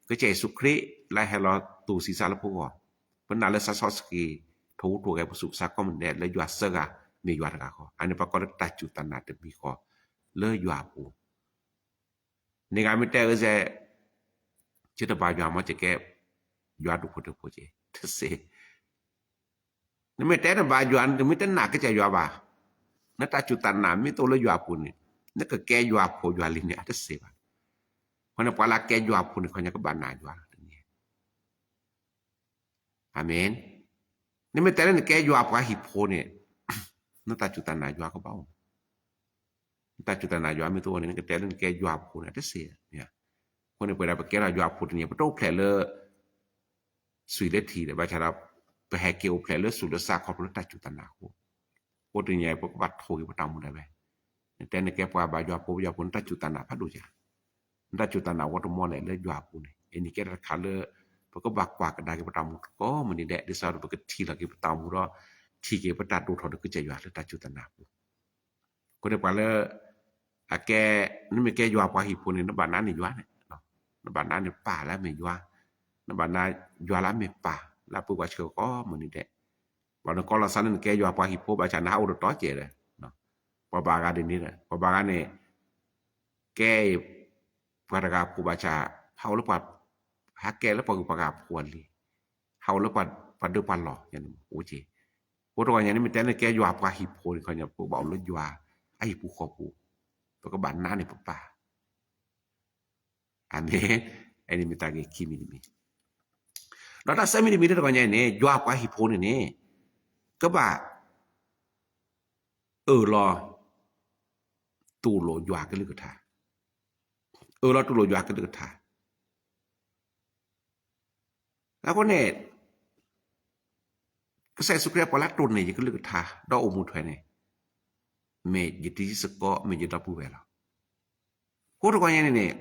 ကစၢ်ယ့ၣ်ၡူးခရံာ်လၢအဟဲလီၤတူၢ်ဆံးစၢ်လၢပဂီၢ်, ပနာ်လၢသးစီဆှံ ထိၣ်ဟူးထိၣ်ဂဲၤပသူၣ်ပသးကိးမုၢ်နံၤဒဲး လၢယွၤသၢဂၤမ့ၢ်ယွၤတဂၤဃီ, အန့ၣ်ပကိးလၢတၢ်စူၢ်တၢ်နာ်တမံၤဃီ လၢယွၤအပူၤ န့ၣ်ဂၤမ့ၢ်တဲအၢစဲၣ်, ယတဘၣ်ယွၤမ့ၢ် ယကဲ ယွၤဒူၣ်ဖိထၢဖိက့ၤ တသ့, နမ့ၢ်တဲနဘၣ်ယွၤ နမ့ၢ်တနာ်ကစၢ်ယွၤဘၣ်, နတၢ်စူၢ်တၢ်နာ်မ့ၢ်တအိၣ်လၢယွၤအပူၤန့ၣ်, နကကဲယွၤဖိယွၤလံၤန့ၣ် အတသ့ဘၣ်. အဃိန့ၣ် ပှၤလၢကဲယွၤဖိန့ၣ် ခီညါကဘၣ်နာ်ယွၤလီၤတနံၤ အၤမ့ၣ်, နမ့ၢ်တဲလၢနကဲယွၤပှၤဟံၣ်ဖိန့ၣ်, နတၢ်စူၢ်တၢ်နာ်ယွၤကဘၣ်အိၣ်, နတၢ်စူၢ်တၢ်နာ်ယွၤမ့ၢ်တအိၣ်န့ၣ် နကတဲလၢနကဲယွၤဖိန့ၣ် အတသ့, အဃိန့ၣ် ပဝဲဒၣ်ပကဲထီၣ်ယွၤဖိတနံၤ ပတအိၣ်ဖျဲၣ်လၢ သွံၣ်လၢထံးဒီး ဘၣ်ဆၣ်ဒီး ပဟဲက့ၤအိၣ်ဖျဲၣ်လၢသူၣ်လၢသးခီဖျိလၢတၢ်စူၢ်တၢ်နာ်အဃိ, အဃိတနံၤ ပကဘၣ်ထိၣ်က့ၤပတၢ်မူဒၣ်ဝဲ, နတဲနကဲပှၤဘၣ်ယွၤဖိ ယွၤဖိ နတၢ်စူၢ်တၢ်နာ်ဖးဒိၣ်ယၤ နတၢ်စူၢ်တၢ်နာ်ဝဲတမီၢ်လဲၣ်လၢယွၤအပူၤန့ၣ်, အန့ၣ်ကဲထီၣ်တခါလၢ ပကဘၣ်ကွၢ်ကဒါက့ၤပတၢ်မူကိးမုၢ်နံၤဒဲး ဒ်သိးဒီးပကထံၣ်လီၤက့ၤပတၢ်မူဒီး ထံၣ်က့ၤပတၢ်ဒိၣ်ထီၣ်ဒီးကစၢ်ယွၤလၢတၢ်စူၢ်တၢ်နာ်အပူၤ, အဃိန့ၣ်ပှၤလၢ အကဲ နမ့ၢ်ကဲယွၤပှၤဟံၣ်ဖိန့ၣ် နဘၣ်နာ်န့ၢ်ယွၤန့ၣ်, နဘၣ်နာ်န့ၢ်ပၢ်လၢအမ့ၢ်ယွၤ, နဘၣ်နာ်ယွၤလၢအမ့ၢ်ပၢ် လၢအပၢၤပှၤဆှၢကိးမုၢ်နံၤဒဲး, ပှၤနကီၢ်လီၤသးလၢနကဲယွၤပှၤဟံၣ်ဖိ ဘၣ်ဆၣ်နဟးအိၣ်ဒီးတီကဲးဒီး ပှၤဘၣ်ဂၤဒ်န့ၣ်ဒီး ပှၤဘၣ်ဂၤန့ၣ် ကဲ ပှၤတဂၤအဖိဘၣ်ဆၣ် ဟးအိၣ်လၢပှၤ ဟးကဲလၢပှၤဂုၤပှၤဂၤအဖိအလံၤ, ဟးအိၣ်လၢပှၤဒၢပှၤလီၢ်, အိၣ်က့ၤ, အဃိတဂီၤညါန့ၣ် မ့ၢ်တဲနကဲယွၤပှၤဟံၣ်ဖိန့ၣ်ခီညါ ပကဘၣ်အိၣ်လၢယွၤအဟံၣ်ပူၤဃီပူၤ, ပကဘၣ်နာ်န့ၢ်ပပၢ် အၤမ့ၣ်, အန့ၣ်မ့ၢ်တၢ်ဂ့ၢ်ခံမံၤတမံၤ, ဒီးတၢ်သၢမံၤတမံၤတဂီၤညါန့ၣ် ယွၤပှၤဟံၣ်ဖိန့ၣ်န့ၣ် ကဘၣ် အၢၣ်လီၤ တူၢ်လိာ်ယွၤကလုၢ်ကထါ, အၢၣ်လီၤတူၢ်လိာ်ယွၤကလုၢ်ကထါ, အဃိန့ၣ် ကစၢ်ယ့ၣ်ၡူးခရံာ် ပှၤလၢတိၢ်န့ၢ်ယကလုၢ်ကထါ ဒီးအိၣ်မူထွဲန့ၣ် မ့ၢ်ယတံၤသကိး မ့ၢ်ယဒီပုၢ်ဝဲၢ်လီၤ. အဃိတဂီၤညါန့ၣ်န့ၣ်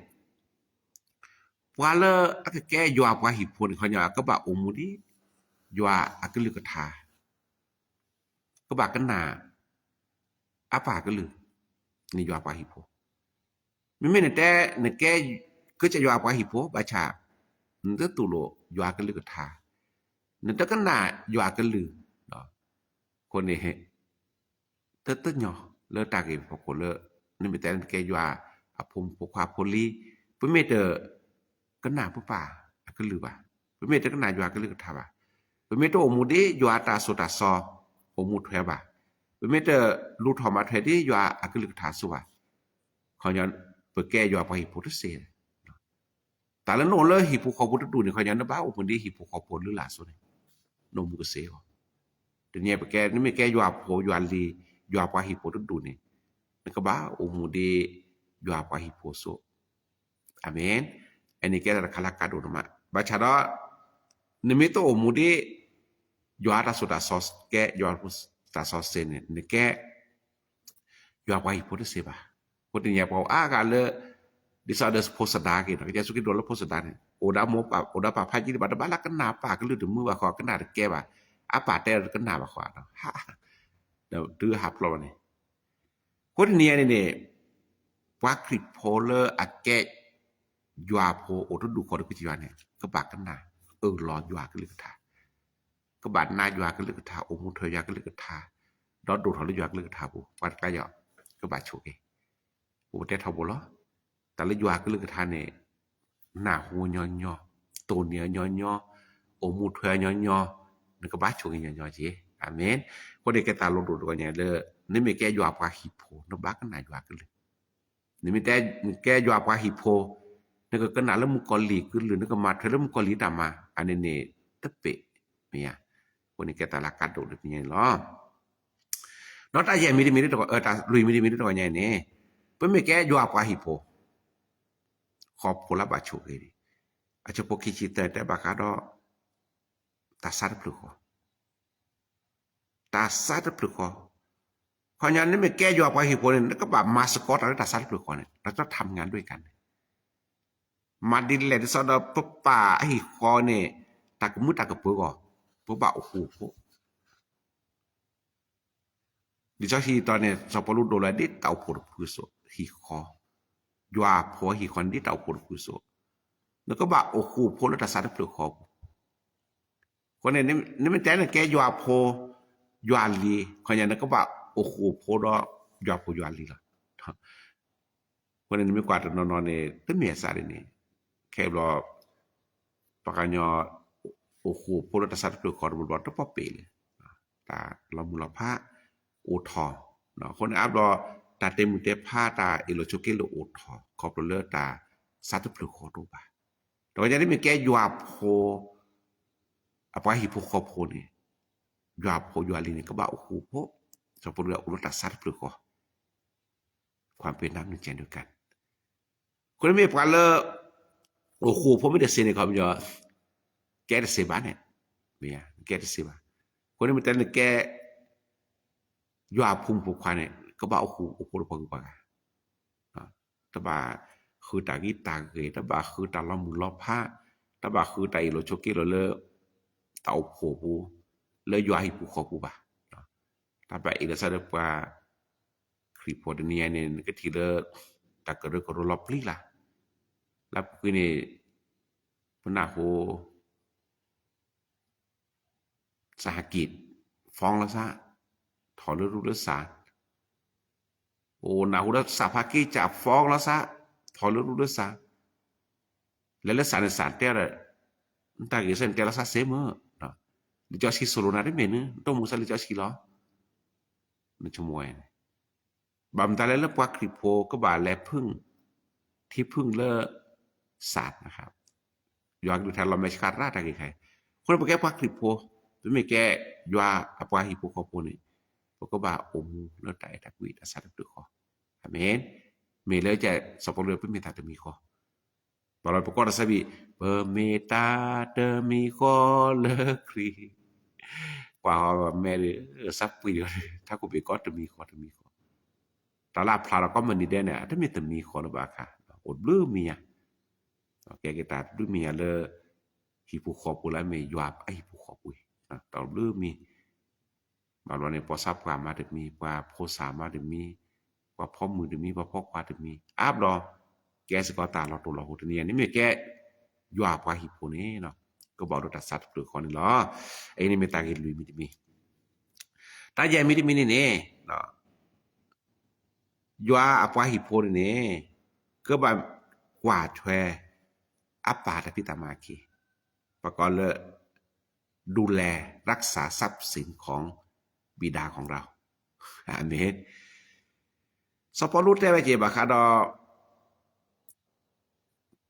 ပှၤလၢအကကဲယွၤပှၤဟံၣ်ဖိန့ၣ် ခီညီကဘၣ်အိၣ်မူဒ် ယွၤအကလုၢ်ကထါ, ကဘၣ်ကနၣ် အပၢ်အကလုၢ်, န့ၣ်ယွၤပှၤဟံၣ်ဖိ, မ့မ့ၢ်နတဲ နကဲ ကစၢ်ယွၤပှၤဟံၣ်ဖိ ဘၣ်ဆၣ် နတတူၢ်လိာ်ယွၤကလုၢ်ကထါ, နတကနၣ်ယွၤကလုၢ်, အဃိန့ၣ် တသ့ၣ်ညါလၢတၢ်ဂ့ၢ်ဖီခိၣ်လၢ နမ့ၢ်တဲနကဲယွၤအဖိမုၣ်ဖိခွါဖိလံ, ပမ့ၢ်တကနၣ်ပပၢ်အကလုၢ်ဘၣ်, ပမ့ၢ်တကနၣ်ယွၤကလုၢ်ကထါဘၣ်, ပမ့ၢ်တအိၣ်မူဒ်ယွၤတၢ်သိၣ်တၢ်သီ အိၣ်မူထွဲဘၣ်, ပမ့ၢ်တလူၤထီၣ်မၤထွဲဒ်ယွၤအကလုၢ်ကထါအသိးဘၣ်, ခီညီ ပကဲယွၤပှၤဟံၣ်ဖိတစ့ၢ်. တၢ်လၢနအိၣ်လၢဟံၣ်ဖိဃီဖိတဒူၣ်န့ၣ် ခီညီ နဘၣ်အိၣ်မူဒ်ဟံၣ်ဖိဃီဖိလုၢ်လၢ်အသိးန့ၣ်, နအိၣ်မူကစ့ၢ်အီၤ. တနံၤအံၤပကဲ နမ့ၢ်ကဲယွၤဖိယွၤလံၤ, ယွၤပှၤဟံၣ်ဖိတဒူၣ်န့ၣ်, နကဘၣ်အိၣ်မူဒ်ယွၤပှၤဟံၣ်ဖိအသိး. အၤမ့ၣ်. အန့ၣ်ကဲတၢ်တခါလၢအကါဒိၣ်ဒိၣ်မး, ဘၣ်ဆၣ်ဒီး နမ့ၢ်တအိၣ်မူဒ် ယွၤတၢ်ဆိၣ်တၢ်စီကဲ ယွၤတၢ်စီဆှံန့ၣ် နကဲ ယွၤပှၤဟံၣ်ဖိတစ့ၢ်ဘၣ်. အဃိတနံၤအံၤ ပှၤအိၣ်အါဂၤလၢ ဒ်သိးဒီးဖိစဒါက့ၤနီၤ, ကစၢ်ယ့ၣ်ၡူးခရံာ်ဒိးလၢဖိစဒါန့ၣ် အိၣ်ဒီးမိၢ်ပၢ် အိၣ်ဒီးပၢ်ဖးကံတဘၣ် တဘၣ်လၢကနၣ်ပၢ်ကလုၢ်တမုာ်ဘၣ်ဃီ ကနၣ်တကဲဘၣ်, အပၢ်တဲဒီးတကနၣ်ဘၣ်ဃီနီၤ, ဒီးတုၤဟးဖျိးဘၣ်န့ၣ် အဃိတနံၤအံၤန့ၣ်န့ၣ် ပှၤခရံာ်ဖိလၢအကဲ ယွၤဖိအိၣ်တဒူၣ်ဃီဒီးကစၢ်ယွၤန့ၣ် ကဘၣ်ကနၣ်အၢၣ်လီၤယွၤကလုၢ်ကထါ, ကဘၣ်နာ်ယွၤကလုၢ်ကထါ, အိၣ်မူထွဲယွၤကလုၢ်ကထါ, ဒီးဒိၣ်ထီၣ်လၢယွၤကလုၢ်ကထါပူၤ, ပှၤတကးယီၤ ကဘၣ်ဆိၣ်ဂ့ၤ. ပတဲထီဘိလီၤ. တၢ်လၢယွၤကလုၢ်ကထါန့ၣ် နၢ်ဟူညီညီ, တိၢ်န့ၢ်ညီညီ, အိၣ်မူထွဲညီညီ, နကဘၣ်ဆိၣ်ဂ့ၤညီညီက့ၤ. အၤမ့ၣ်. အဃိန့ၣ်ကဲတၢ်လီၤဒိၣ်တဂီၤညါလၢ နမ့ၢ်ကဲယွၤပှၤဟံၣ်ဖိ နဘၣ်ကနၣ်ယွၤကလုၢ်, နမ့ၢ်တဲ နကဲယွၤပှၤဟံၣ်ဖိ, နကကနၣ်လၢမုၣ်ကီၤလံၢ်ကလုၢ် နကမၤထွဲလၢမုၣ်ကီၤလံၢ်တၢ်မၤ အန့ၣ်န့ၣ် တပ့ၤမ့ၢ်ဧါ. အဃိန့ၣ်ကဲတၢ်လၢအကါဒိၣ်လၢပညါန့ၣ်လီၤ. ဒီးတၢ်ယဲၢ်မံၤတမံၤ တၢ်လွံၢ်မံၤတမံၤတဂီၤညါအံၤန့ၣ် ပမ့ၢ်ကဲယွၤပှၤဟံၣ်ဖိ ဃီဖိလၢဘၣ်ဆိၣ်ဂ့ၤန့ၣ် အဆၢဖိခံဆံသၢတဲဘၣ်ဃးဒီး တၢ်ဆါတဖျၢၣ်ဃီ တၢ်ဆါတဖျၢၣ်ဃီ, ခီညီ နမ့ၢ်ကဲယွၤပှၤဟံၣ်ဖိန့ၣ် နကဘၣ်မၤသကိးတၢ်လၢတၢ်ဆါတဖျၢၣ်ဃီန့ၣ် ဒီးတၢ်ထါမုၢ်ဂၤဒွဲၣ်ကါန့ၣ်, မၤဒ်လဲၣ်ဒ်သိးဒီးပပာ်အဟံၣ်ဃီန့ၣ် တၢ်ကမူတၢ်ကပၢၤအဂီၢ် ပဘၣ်အိၣ်ဃူအိၣ်ဖိး လံာ်စီဆှံအံၤန့ၣ် စီၤပီလူးဒိးလၢဒ်တၢ်အိၣ်ဖှိၣ်တဖုအသိး ဟံၣ်ဃီ, ယွၤအဖိဟံၣ်ဃီန့ၣ်ဒ်တၢ်အိၣ်ဖှိၣ်တဖုအသိး, နကဘၣ်အိၣ်ဃူအိၣ်ဖိးလၢတၢ်ဆါတဖျၢၣ်ဃီပူၤ, အဃိန့ၣ် နမ့ၢ်တဲနကဲယွၤဖိ, ယွၤလံၤ, ခီညီ နကဘၣ်အိၣ်ဃူအိၣ်ဖိးဒီးယွၤဖိယွၤလံၤလီၤ. အဃိန့ၣ် နမ့ၢ်ကွၢ်တနီၤနီၤန့ၣ် တမ့ၢ်အစးဒ်န့ၣ်, ခဲအံၤဘျီ ပှၤကညီ အိၣ်ဃူအိၣ်ဖိးလၢတၢ်ဆါတဖျၢၣ်ဃီတဘျီဘျီ တပီၢ်ပ့ၤလဲၣ်, တၢ်လီၤမုၢ်လီၤဖး အိၣ်ထီၣ်, အဃိန့ၣ်အါဘျီ တၢ်တဲမုာ်တဲဖးတၢ်အ့ၣ်လိာ်ဆိးက့လိာ်အိၣ်ထီၣ် ခီဖျိလၢတၢ်ဆါတဖျၢၣ်ဃီတအိၣ်ဘၣ်. ဒီးဝဲန့ၣ်မ့ၢ်ကဲယွၤဖိ အပှၤဟံၣ်ဖိဃီဖိန့ၣ်, ယွၤဖိယွၤလံၤန့ၣ် ကဘၣ်အိၣ်ဃူအိၣ်ဖိး, စီၤပီလူးအိၣ်လၢတၢ်ဆါတဖျၢၣ်ဃီ ความเป็นน้ำหนึ่งใจเดียวกัน. အဃိန့ၣ်မ့ၢ်ပှၤလၢ အိၣ်ဃူအိၣ်ဖိးမ့ၢ်တသ့န့ၣ် ခီပညီ ကဲတသ့ဘၣ်န့ၣ်, မ့ၢ်ဧါ, ကဲတသ့ဘၣ်. အဃိန့ၣ်မ့ၢ်တဲနကဲ ယွၤအဖိမုၣ်ဖိခွါန့ၣ် ကဘၣ်အိၣ်ဃူအိၣ်ဖိးလၢပှၤဂုၤပှၤဂၤ, တဘၣ်ဃုတၢ်ဂံၢ်တၢ်ဂ့ၤ, တဘၣ်ဃုတၢ်လီၤမုၢ်လီၤဖး, တဘၣ်ဃုတၢ်အ့ၣ်လိာ်ဆိးက့လိာ်လၢ တၢ်အိၣ်ဖှိၣ်ပူၤ, လၢယွၤဟံၣ်ပူၤဃီပူၤဘၣ်. တၢ်ဘၣ်အ့ၣ်လိာ်ဆိးက့ဒီးပှၤ ခရံာ်ဖိတနံၤအံၤန့ၣ် နကထံၣ်လၢ တၢ်ကရၢကရိလီၤပျံၤလၢ်, လၢအပူၤကွံာ်န့ၣ် ပနၢ်ဟူ สหกิจ ฟ้องแล้วซะ ထီၣ်လၢရူၢ်လၢစၢ်, အိၣ်နၢ်ဟူဒီး สหภาคกิจจะ ฟ้องแล้วซะ ထီၣ်လၢရူၢ်လၢစၢ်, လဲၤလၢစၢ်န့ၣ် စၢ်တဲဒီး နတၢ်ဂ့ၢ်စ့ၢ်န့ၣ် တဲလီၤစၢ်စ့ၢ်မ့ၢ်, လံာ်စီဆှံစိၤလိာ်နၤတမ့ၢ်န့ၣ် နတမူစၢ်လံာ်စီဆှံလီၤ. နဆိကမိၣ်ဝဲန့ၣ် ဘၣ်မတၤလဲၣ်လၢပှၤခရံာ်ဖိကဘၣ်လဲၤဖုၣ် ထံဖုၣ်လၢ စၢ်, ယွၤကလုၢ်ကထါလီၤမဲာ်ဆှးရၣ်တၢ်ဂ့ၢ်ခါအံၤ, အဃိန့ၣ်ပကဲပှၤခရံာ်ဖိ, ပမ့ၢ်ကဲယွၤအပှၤဟံၣ်ဖိဃီဖိန့ၣ်, ပကဘၣ်အိၣ်မူလၢတၢ်အဲၣ်တၢ်ကွံတၢ်ဆါတဖျၢၣ်ဃီ, အၤမ့ၣ်, မ့ၢ်လၢစီၤပီလူး ပမ့ၢ်တၢ်တမံၤဃီ ဘၣ်လီၤပကိးတၢ်ဆၢဘံၣ်, ပမ့ၢ်တၢ်တမံၤဃီလၢခရံာ်, ကွၢ်ဃီမဲာ်ဒီး စၢ်ပှံၤဒီး ထးခိၣ်ဘ့ၣ်ကီတမံၤဃီတမံၤဃီ, တၢ်လၢအဖျါထီၣ်ကိးမုၢ်နံၤဒဲးန့ၣ် အတမ့ၢ်တမံၤဃီလၢၤဘၣ်အခါ, အိၣ်တဘျုးမံၤညါ, ကဲက့ၤတၢ်တဘျုးမံၤညါလၢ ဟံၣ်ဖိဃီဖိလၢအမ့ၢ်ယွၤအဟံၣ်ဖိဃီဖိအံၤ, တၢ်အိၣ်တဘျုးမံၤ ဘၣ်ဘျီန့ၣ် ပှၤသးပှၢ်မးတမံၤ, ပှၤဖိသၣ်မးတမံၤ, ပှၤဖိမုၣ်တမံၤ, ပှၤဖိခွါတမံၤ, အါဘျီ ကဲစ့ၢ်ကီးတၢ်လီၤတိၢ်လီၤဟိ တနံၤအံၤန့ၣ်မ့ၢ်ကဲ ယွၤအပှၤဟံၣ်ဖိန့ၣ် ကဘၣ်အိၣ်ဒီးတၢ်ဆါတဖျၢၣ်ဃီန့ၣ်လီၤ. အအံၤန့ၣ်မ့ၢ်တၢ်ဂ့ၢ်လွံၢ်မံၤတမံၤ, တၢ်ယဲၢ်မံၤတမံၤန့ၣ်န့ၣ် ယွၤအပှၤဟံၣ်ဖိန့ၣ်န့ၣ် ကဘၣ်ကွၢ်ထွဲ အပၢ်တၢ်ဖံးတၢ်မၤအခံ, ပကိးလၢ ดูแลรักษาทรัพย์สินของบิดาของเรา အၤမ့ၣ်. စီၤပီလူးတဲဝဲက့ၤဘၣ်ဃးဒီး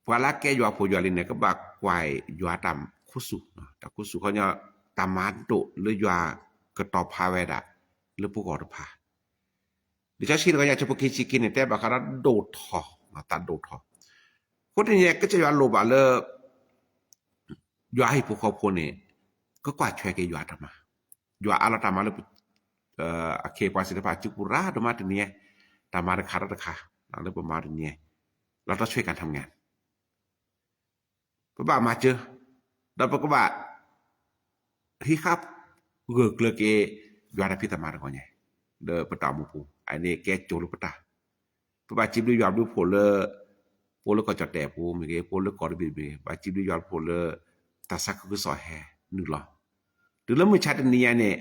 ပှၤလၢအကဲယွၤဖိယွၤလံၤန့ၣ် ကဘၣ်ကွၢ်ယွၤတၢ်ခိၣ်ဆူၣ်, တၢ်ခိၣ်ဆူၣ်ခီညီ, တၢ်မၤဒိၣ်လၢယွၤကတီၤဖးဝဲဒၣ် လၢပဂီၢ်တဖၣ်. လံာ်စီဆှံတခီညီ ဆၢဖိခံဆံခံန့ၣ် တဲဘၣ်ဃးဒီးဒိၣ်ထီၣ်, တၢ်ဒိၣ်ထီၣ်. အဃိတနံၤ ကစၢ်ယွၤလိၣ်ဘၣ်လၢ ယွၤဟံၣ်ဖိဃီဖိန့ၣ် ကကွၢ်ထွဲက့ၤယွၤတၢ်မၤ, ယွၤအးလီၤတၢ်မၤလၢ အခ့အပှၤစံးတဖၣ် စုပူၤရၤဒိၣ်မးတနံၤညါ, တၢ်မၤတခါဒီးတခါ လၢပမၤတနံၤညါ, လီၤတီၢ်ဆွဲကၣ်ထီၣ်မ့ၢ်ဧါ. ပဘၣ်မၤစၢၤ, ဒီးပကဘၣ် ဟံးဃာ် ဂၢၢ်ကျၢၤက့ၤ ယွၤတၢ်ဖံးတၢ်မၤတဂီၢ်ညါ လၢပတၢ်အိၣ်မူပူၤ, အန့ၣ်ကဲစိၤလၢပတၢ် ပဘၣ်စံးဘျုးယွၤဘျုးဖှိၣ်လၢ ပအိၣ်လၢကီၢ်ကၠီၣ်တဲၣ်အပူၤမ့ၢ်ဂ့ၤ, ပအိၣ်လၢကီၢ်တဘ့ၣ်မ့ၢ်ဂ့ၤ, ဘၣ်စံးဘျုးယွၤဘျုးဖှိၣ်လၢ တၢ်သးခုကစီၣ်ဟဲနုာ်လီၤ. တုၤလၢမုၢ်ဆါတနံၤညါန့ၣ်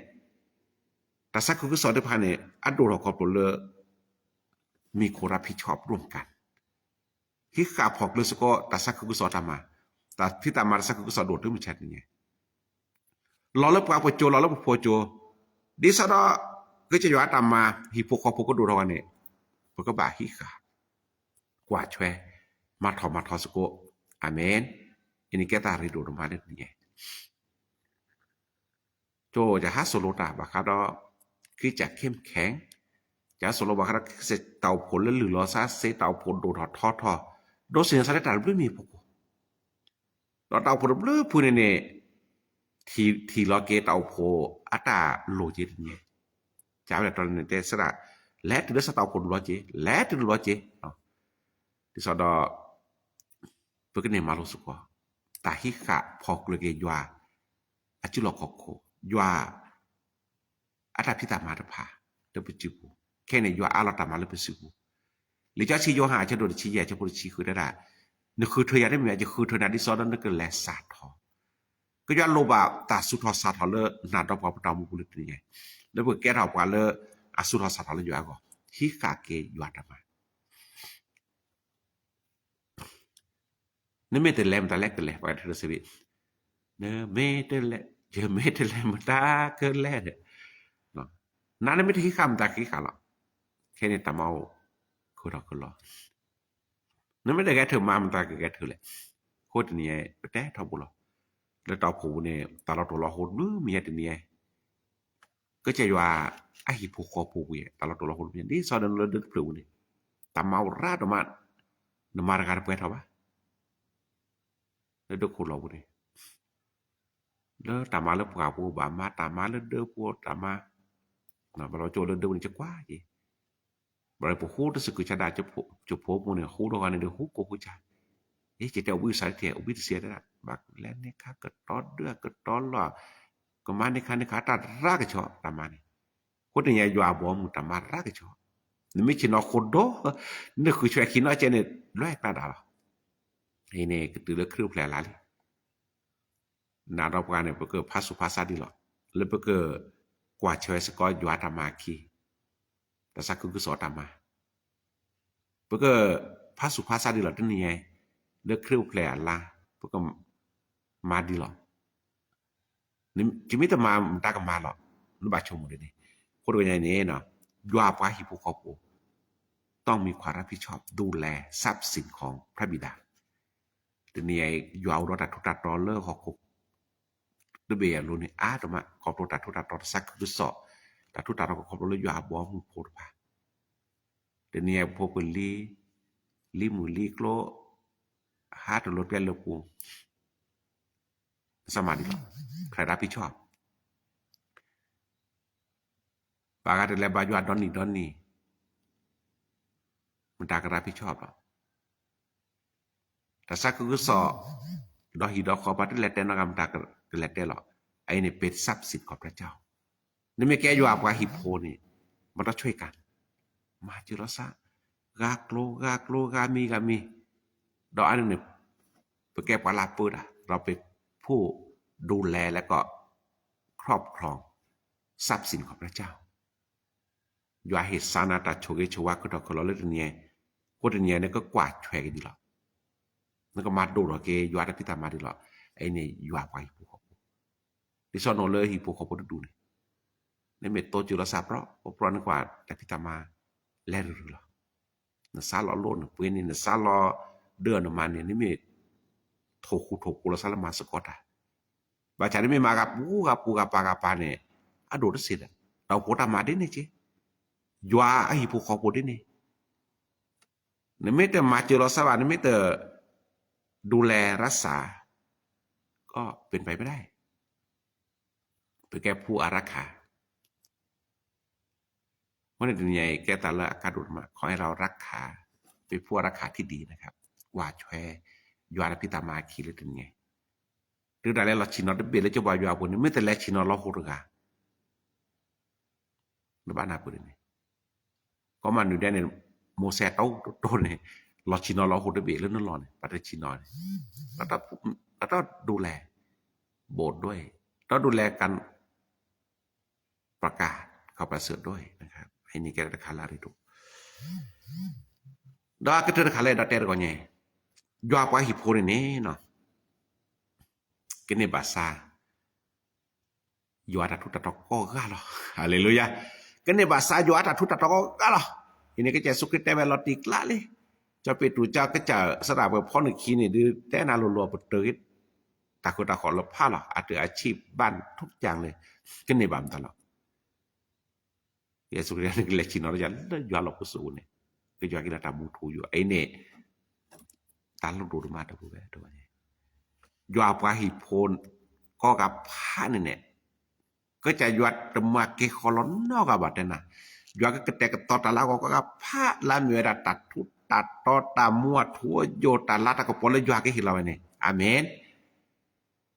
တၢ်သးခုကစီၣ်သ့ၣ်တဖၣ်န့ၣ် အဒိၣ်ထီၣ်ခီဖျိလၢ မ့ၢ်ခိၣ်ရၣ်ဖံးဆီးပဒိၣ်မကၤန့ၣ် ဟံးဃာ်ဖီၣ်ကျၢၤစ့ၢ်ကီး တၢ်သးခုကစီၣ်တၢ်မၤ, တၢ်ဖံးတၢ်မၤတၢ်သးခုကစီၣ်ဒိၣ်တုၤမုၢ်ဆါတနံၤညါ လီၤလၢပှၤပစိၤ လီၤလၢပဖိစိၤ, ဒ်သိးဒီး ကစၢ်ယွၤအတၢ်မၤ ဟံၣ်ဖိဃီဖိကဒိၣ်ထီၣ်ဝဲန့ၣ် ပကဘၣ်ဟံးဃာ် ကွၢ်ထွဲ မၤထီၣ်မၤထီစ့ၢ်ကီး. အၤမ့ၣ်. အန့ၣ်ကဲတၢ်ရ့ဒိၣ်ဒိၣ်မးလၢတနံၤညါ ကဟးစိာ်လိတၢ်ဘၣ်ဃးဒီး ခရံာ်ကၢ်ခဲမုၢ်ခဲ, ကဟးစိာ်လိဘၣ်ဃးဒီး ခရံာ်တၢ်အိၣ်ဖှိၣ်လၢလုၢ်လီၤသးစ့ တၢ်အိၣ်ဖှိၣ်ဒိၣ်ထီၣ်ထီထီၣ်, ဒီးစ့ၣ်နီၤသးလၢတၢ်တဘျုးမံၤအဖီခိၣ်, ဒီးတၢ်အိၣ်ဖှိၣ်တဘျုးဖုန့ၣ်န့ၣ် ထံၣ်လီၤက့ၤတၢ်အိၣ်ဖှိၣ်အတၢ်လိၣ်က့ၤတနံၤ, ကဝဲဒၣ်တီန့ၣ်တဲစဒၣ်, လဲၤတုၤလၢစးတၢ်အိၣ်ဖှိၣ်ဒိၣ်လီၤက့ၤ, လဲၤတုၤဒိၣ်လီၤက့ၤ, ဒ်သိးဒီး ပကန့ၢ်မၤလိစ့ၢ်ကီး တၢ်ဟံးဃာ်ဖီၣ်ကျၢၤက့ၤယွၤ အစုလီၢ်ခီၣ်ခိၣ်, ယွၤ အတၢ်ဖံးတၢ်မၤတဖၣ် လၢပစုပူၤ, ခဲအံၤန့ၣ် ယွၤအးလီၤတၢ်မၤလၢပစုပူၤ, လံာ်စီဆှံယိၤဟၣ်အဆၢဒိၣ်တဆံယဲၢ် အဆၢဖိတဆံဃုတဲဒၣ်, နဃုထၢယၤတမ့ၢ် ယဃုထၢနၤဒ်သိးဒီးနကလဲၤစးထီၣ်, ကယွၤလိၣ်ဘၣ်တၢ်ဆူးထီၣ်စးထီၣ်လၢနၤဒီးပှၤပတၢ်အိၣ်မူပူၤလၢတနံၤညါ, လၢပကကဲထီၣ်ပှၤလၢအစုးထီၣ်စးထီၣ်လၢယွၤအဂီၢ်, ဟံးဃာ်က့ၤယွၤတၢ်မၤ နမ့ၢ်တလဲၤမတၤလဲၣ်ကလဲၤ ပှၤကထၢစ့ၢ်ဘ့ၣ်, နမ့ၢ်တလဲၤ ယမ့ၢ်တလဲၤမတၤကလဲၤဒီး, နၤနမ့ၢ်တဟံးဃာ်မတၤကဟံးဃာ်လီၤ, ခဲန့ၣ်တၢ်မၤအိၣ် ကထီၣ်ကလီၤ, နမ့ၢ်တဂဲၤထၢၣ်မၤမတၤကဂဲၤထၢၣ်လဲၣ်, အဃိတနံၤညါ ပတဲထီဘိလီၤ, လၢတၢ်အိၣ်ဖှိၣ်ပူၤန့ၣ် တၢ်လီၤတိၢ်လီၤဟိတဘျုးမံၤညါတနံၤညါ ကစၢ်ယွၤအဟံၣ်ဖိဃီဖိဝံၤ တၢ်လီၤတိၢ်လီၤဟိတဘျုးမံၤညါ ဒ်သိးဒီးလၢဒၢတဖျၢၣ်ပူၤန့ၣ်, တၢ်မၤအိၣ်ရၤဒိၣ်မး, နမၤတဂၤတပှဲၤထီၣ်ဘၣ်, လၢဒၢခိၣ်လီၢ်ပူၤန့ၣ်, လၢတၢ်မၤလၢပှၤပူၤဘၣ်မၤ, တၢ်မၤလၢဒၢပူၤတၢ်မၤ, ဘၣ်လီၤကၠိလၢဒၢပူၤန့ၣ် ကကွၢ်က့ၤ ဘၣ်ပဟူတစကုၤဆါဒၣ်, ကၠိဖိပူၤန့ၣ် ဟူဒီးဂၤန့ၣ်ဒီး ဟူကိးဟူကၢ, ယကတဲအိၣ်ဘှံးစးတထံၣ် အိၣ်ဘှံးတစဲးတဒၣ်, ဘၣ်လဲၤန့ၢ်ခါကတီၤဒၢကတီၤလီၢ်, ကမၤန့ၢ်ခါန့ၢ်ခါတၢ်ရၤကဆီတၢ်မၤန့ၣ်, အဃိတနံၤညါယွၤအဘီအမုၢ်တၢ်မၤရၤကဆီ, နမ့ၢ်ဆ့ၣ်နီၤဃိဒီး, နဃုဆွဲခံနီၤကဲန့ၣ် လွဲၢ်ကျါဒၣ်လီၤ, အံၤန့ၣ် ကတုၤလၢခရံာ်အိၣ်ဖျဲၣ်အလါလံ နၤဒီးပှၤန့ၣ် ပကဖးဆူးဖးဆါဒံးလီၤ, လၢပကကွၢ်ဆၢစ့ၢ်ကီးယွၤတၢ်မၤအခံ, တၢ်သးခုကစီၣ်တၢ်မၤ, ပကဖးဆူးဖးဆါဒံးလီၤ တနံၤညါအံၤ, လၢခရံာ်အိၣ်ဖျဲၣ်အလါ, ပကမၤဒံးလီၤ, ယမ့ၢ်တမၤမတၤကမၤလီၤ, နဘၣ်ဆိကမိၣ်ဒ်န့ၣ်, အဃိတနံၤညါအံၤန့ၣ်, ယွၤပှၤဟံၣ်ဖိဃီဖိ, ต้องมีความรับผิดชอบ ดูแลทรัพย์สินของพระบิดา တနံၤအံၤ ယွၤအိၣ်ဒီးတၢ်ထူးတၢ်တီၤလၢဟီၣ်ခိၣ် တဘ့ၣ်အလိၤန့ၣ် အါဒိၣ်မး ခီဖျိတၢ်ထူးတၢ်တီၤတၢ်သးခုကစီၣ်, တၢ်ထူးတၢ်တီၤခီဖျိလၢယွၤအဘီအမုၢ်ဖိတဖၣ်, တနံၤအံၤဖိပလံၤ, လံၤမုၣ်လံၤကျိ, ဟးတလိၤတဲလၢပူၤ, နစၢ်မၤဒ်လီၤ, ใครรับผิดชอบ ဘၣ်ဂၤတလဲၤဘါယွၤဒီနံၤဒီနံၤ, မတၤက รับผิดชอบ လီၤ, တၢ်သးခုကစီၣ်, ဒီးဟံၣ်ဒီးဃီပှၤတလဲၤတဲနီတဂၤ မတၤကလဲၤတဲလီၤ, အအံၤန့ၣ် เป็นทรัพย์สินของพระเจ้า, နမ့ၢ်ကဲယွၤပှၤဟံၣ်ဖိန့ၣ်, မၤတီၢ်ဆွဲကၣ်, မၤစၢၤလီၤသး, ဂၢ်ကျိၤဂၢ်ကျိၤဂၢ်မံၤဂၢ်မံၤ, ဒီးအါန့ၣ်န့ၣ်, ပကဲပှၤလၢပၢတၢ် ဒီးပဖှိၣ်ဒိးလဲလၢကီး ครอบครองทรัพย์สินของพระเจ้า ယွၤဟ့ၣ်စၢ်နၤတၢ်ဆိၣ်ဂ့ၤဆိၣ်ဝါ ခုထီၣ်ခုလီၤလၢတနံၤအံၤ, အဃိတနံၤအံၤ နကကွၢ်ထွဲက့ၤဒ်လီၤ, နကမၤဒိၣ်ထီၣ်က့ၤယွၤတၢ်ဖံးတၢ်မၤဒ်လီၤ, အအံၤန့ၣ် ယွၤပှၤဟံၣ်ဖိဃီဖိ, ဒ်သိးနအိၣ်လၢဟံၣ်ဖိဃီဖိတဒူၣ်န့ၣ်, နမ့ၢ်တိစၢၤလီၤစးပြီပြီ နကွၢ်တၢ်ဖံးတၢ်မၤ လဲၤရုၢ်ရုၢ်လီၤ, နစးလီၤလိနပှ့ၤန့ၣ် နစးလီၤ ဒၢနမါန့ၣ် နမ့ၢ်ထိၣ်ဃူထိၣ်ဖိးလီၤသးလၢမၤစ့ၢ်ကီးတၢ်, ဘၣ်ဆၣ်နမ့ၢ်မၤဂၤပူၤဂၤပူၤဂၤပာ်ဂၤပာ်န့ၣ် အဒိၣ်တစ့ၢ်ဒီး ဒီးဖိတၢ်မၤဒ်န့ၣ်က့, ယွၤအဟံၣ်ဖိဃီဖိဒ်န့ၣ်, နမ့ၢ်တမၤစၢၤလီၤသးဘၣ် နမ့ၢ်တ ดูแลรักษา ก็เป็นไปไม่ได้ ပကဲผู้อารักขา အဃိန့ၣ်တနံၤအံၤ ကဲသးလၢအကါဒိၣ်မး ขอให้เรารักขา เป็นผู้อารักขาที่ดีนะครับ ကွၢ်ထွဲ ယွၤတၢ်ဖံးတၢ်မၤအခံလၢတနံၤအံၤ, တုၤဒၣ်လဲာ်လီၤဆ့ၣ်နီၤတဘ့ၣ်လၢကၠိဘါယွၤအပူၤန့ၣ် မ့ၢ်တလဲၤဆ့ၣ်နီၤလီၤဟိတဂၤ နဘၣ်နၢ်ပၢၢ်န့ၣ်, ကီမၤနုၤဒဲန့ၣ် မိၤၡ့တီတီန့ၣ် လီၤဆ့ၣ်နီၤလီၤဟိတဘ့ၣ်လၢနလီၢ်န့ၣ် ပှၤတဆ့ၣ်နီၤန့ၣ်, ပှၤတဒိးလဲၣ် ဘိးဒွဲၣ်, တဒိးလဲၣ်က ประกาศข่าวประเสริฐด้วยนะครับ အံၤန့ၣ်ကဲတၢ်တခါလၢအရ့ဒိၣ်, ဒီးအကတၢၢ်တခါလၢအဲၣ်ဒိးတဲတဂီၤညါ, ယွၤပှၤဟံၣ်ဖိန့ၣ်န့ၣ် ကန့ၢ်ဘၣ်ဆါ ယွၤတၢ်ထူးတၢ်တီၤကိးဂၤလီၤ. ဟၤလ့လူယၤ, ကန့ၢ်ဘၣ်ဆါယွၤတၢ်ထူးတၢ်တီၤကိးဂၤလီၤ. အံၤန့ၣ် ကစၢ်ယ့ၣ်ၡူးခရံာ်တဲဝဲလီၤတံၢ်ကျါလံ, ကၠီၤပ့းတရူး ကစၢ်စရၣ်ပှဲၤဖီနုာ်ခံန့ၣ် ဒုးတဲနၤလိၤလိၤ ပတုာ်က့ၤ တၢ်ဃုာ်တၢ်ဃီၤလၢဖးလီၤ အတၢ်အဆံးဘၣ်ထူးကၠၢ်လၢ ကန့ၢ်ဘၣ်မတၤလီၤ. ကစၢ်ယ့ၣ်ၡူးခရံာ်န့ၣ် ကလဲၤဆ့ၣ်နီၤလၢယွၤလီၢ်ပူၤစိၤန့ၣ်, ကယွၤက့ၤလီၤတၢ်မူထူယိာ် အံၤန့ၣ် တၢ်လိၣ်ဒိၣ်ဒိၣ်မးတပူၤဝဲ, ယွၤပှၤဟံၣ်ဖိ ကိးဂၤဖးန့ၣ်န့ၣ်, ကစၢ်ယွၤတမၤက့ၤဃီလီၤနီတဂၤဘၣ်တဲနၤ, ယွၤကကတဲာ်ကတီၤတၢ်လၢအဂီၢ်ကိးဂၤဖးလၢအမ့ၢ်ဝဲဒၣ်တၢ်ထူးတၢ်တီၤ တၢ်မူအထူအယိာ် တၢ်လၤတၢ်ကပီၤလၢယွၤကဟ့ၣ်လီၤဝဲန့ၣ်, အၤမ့ၣ်.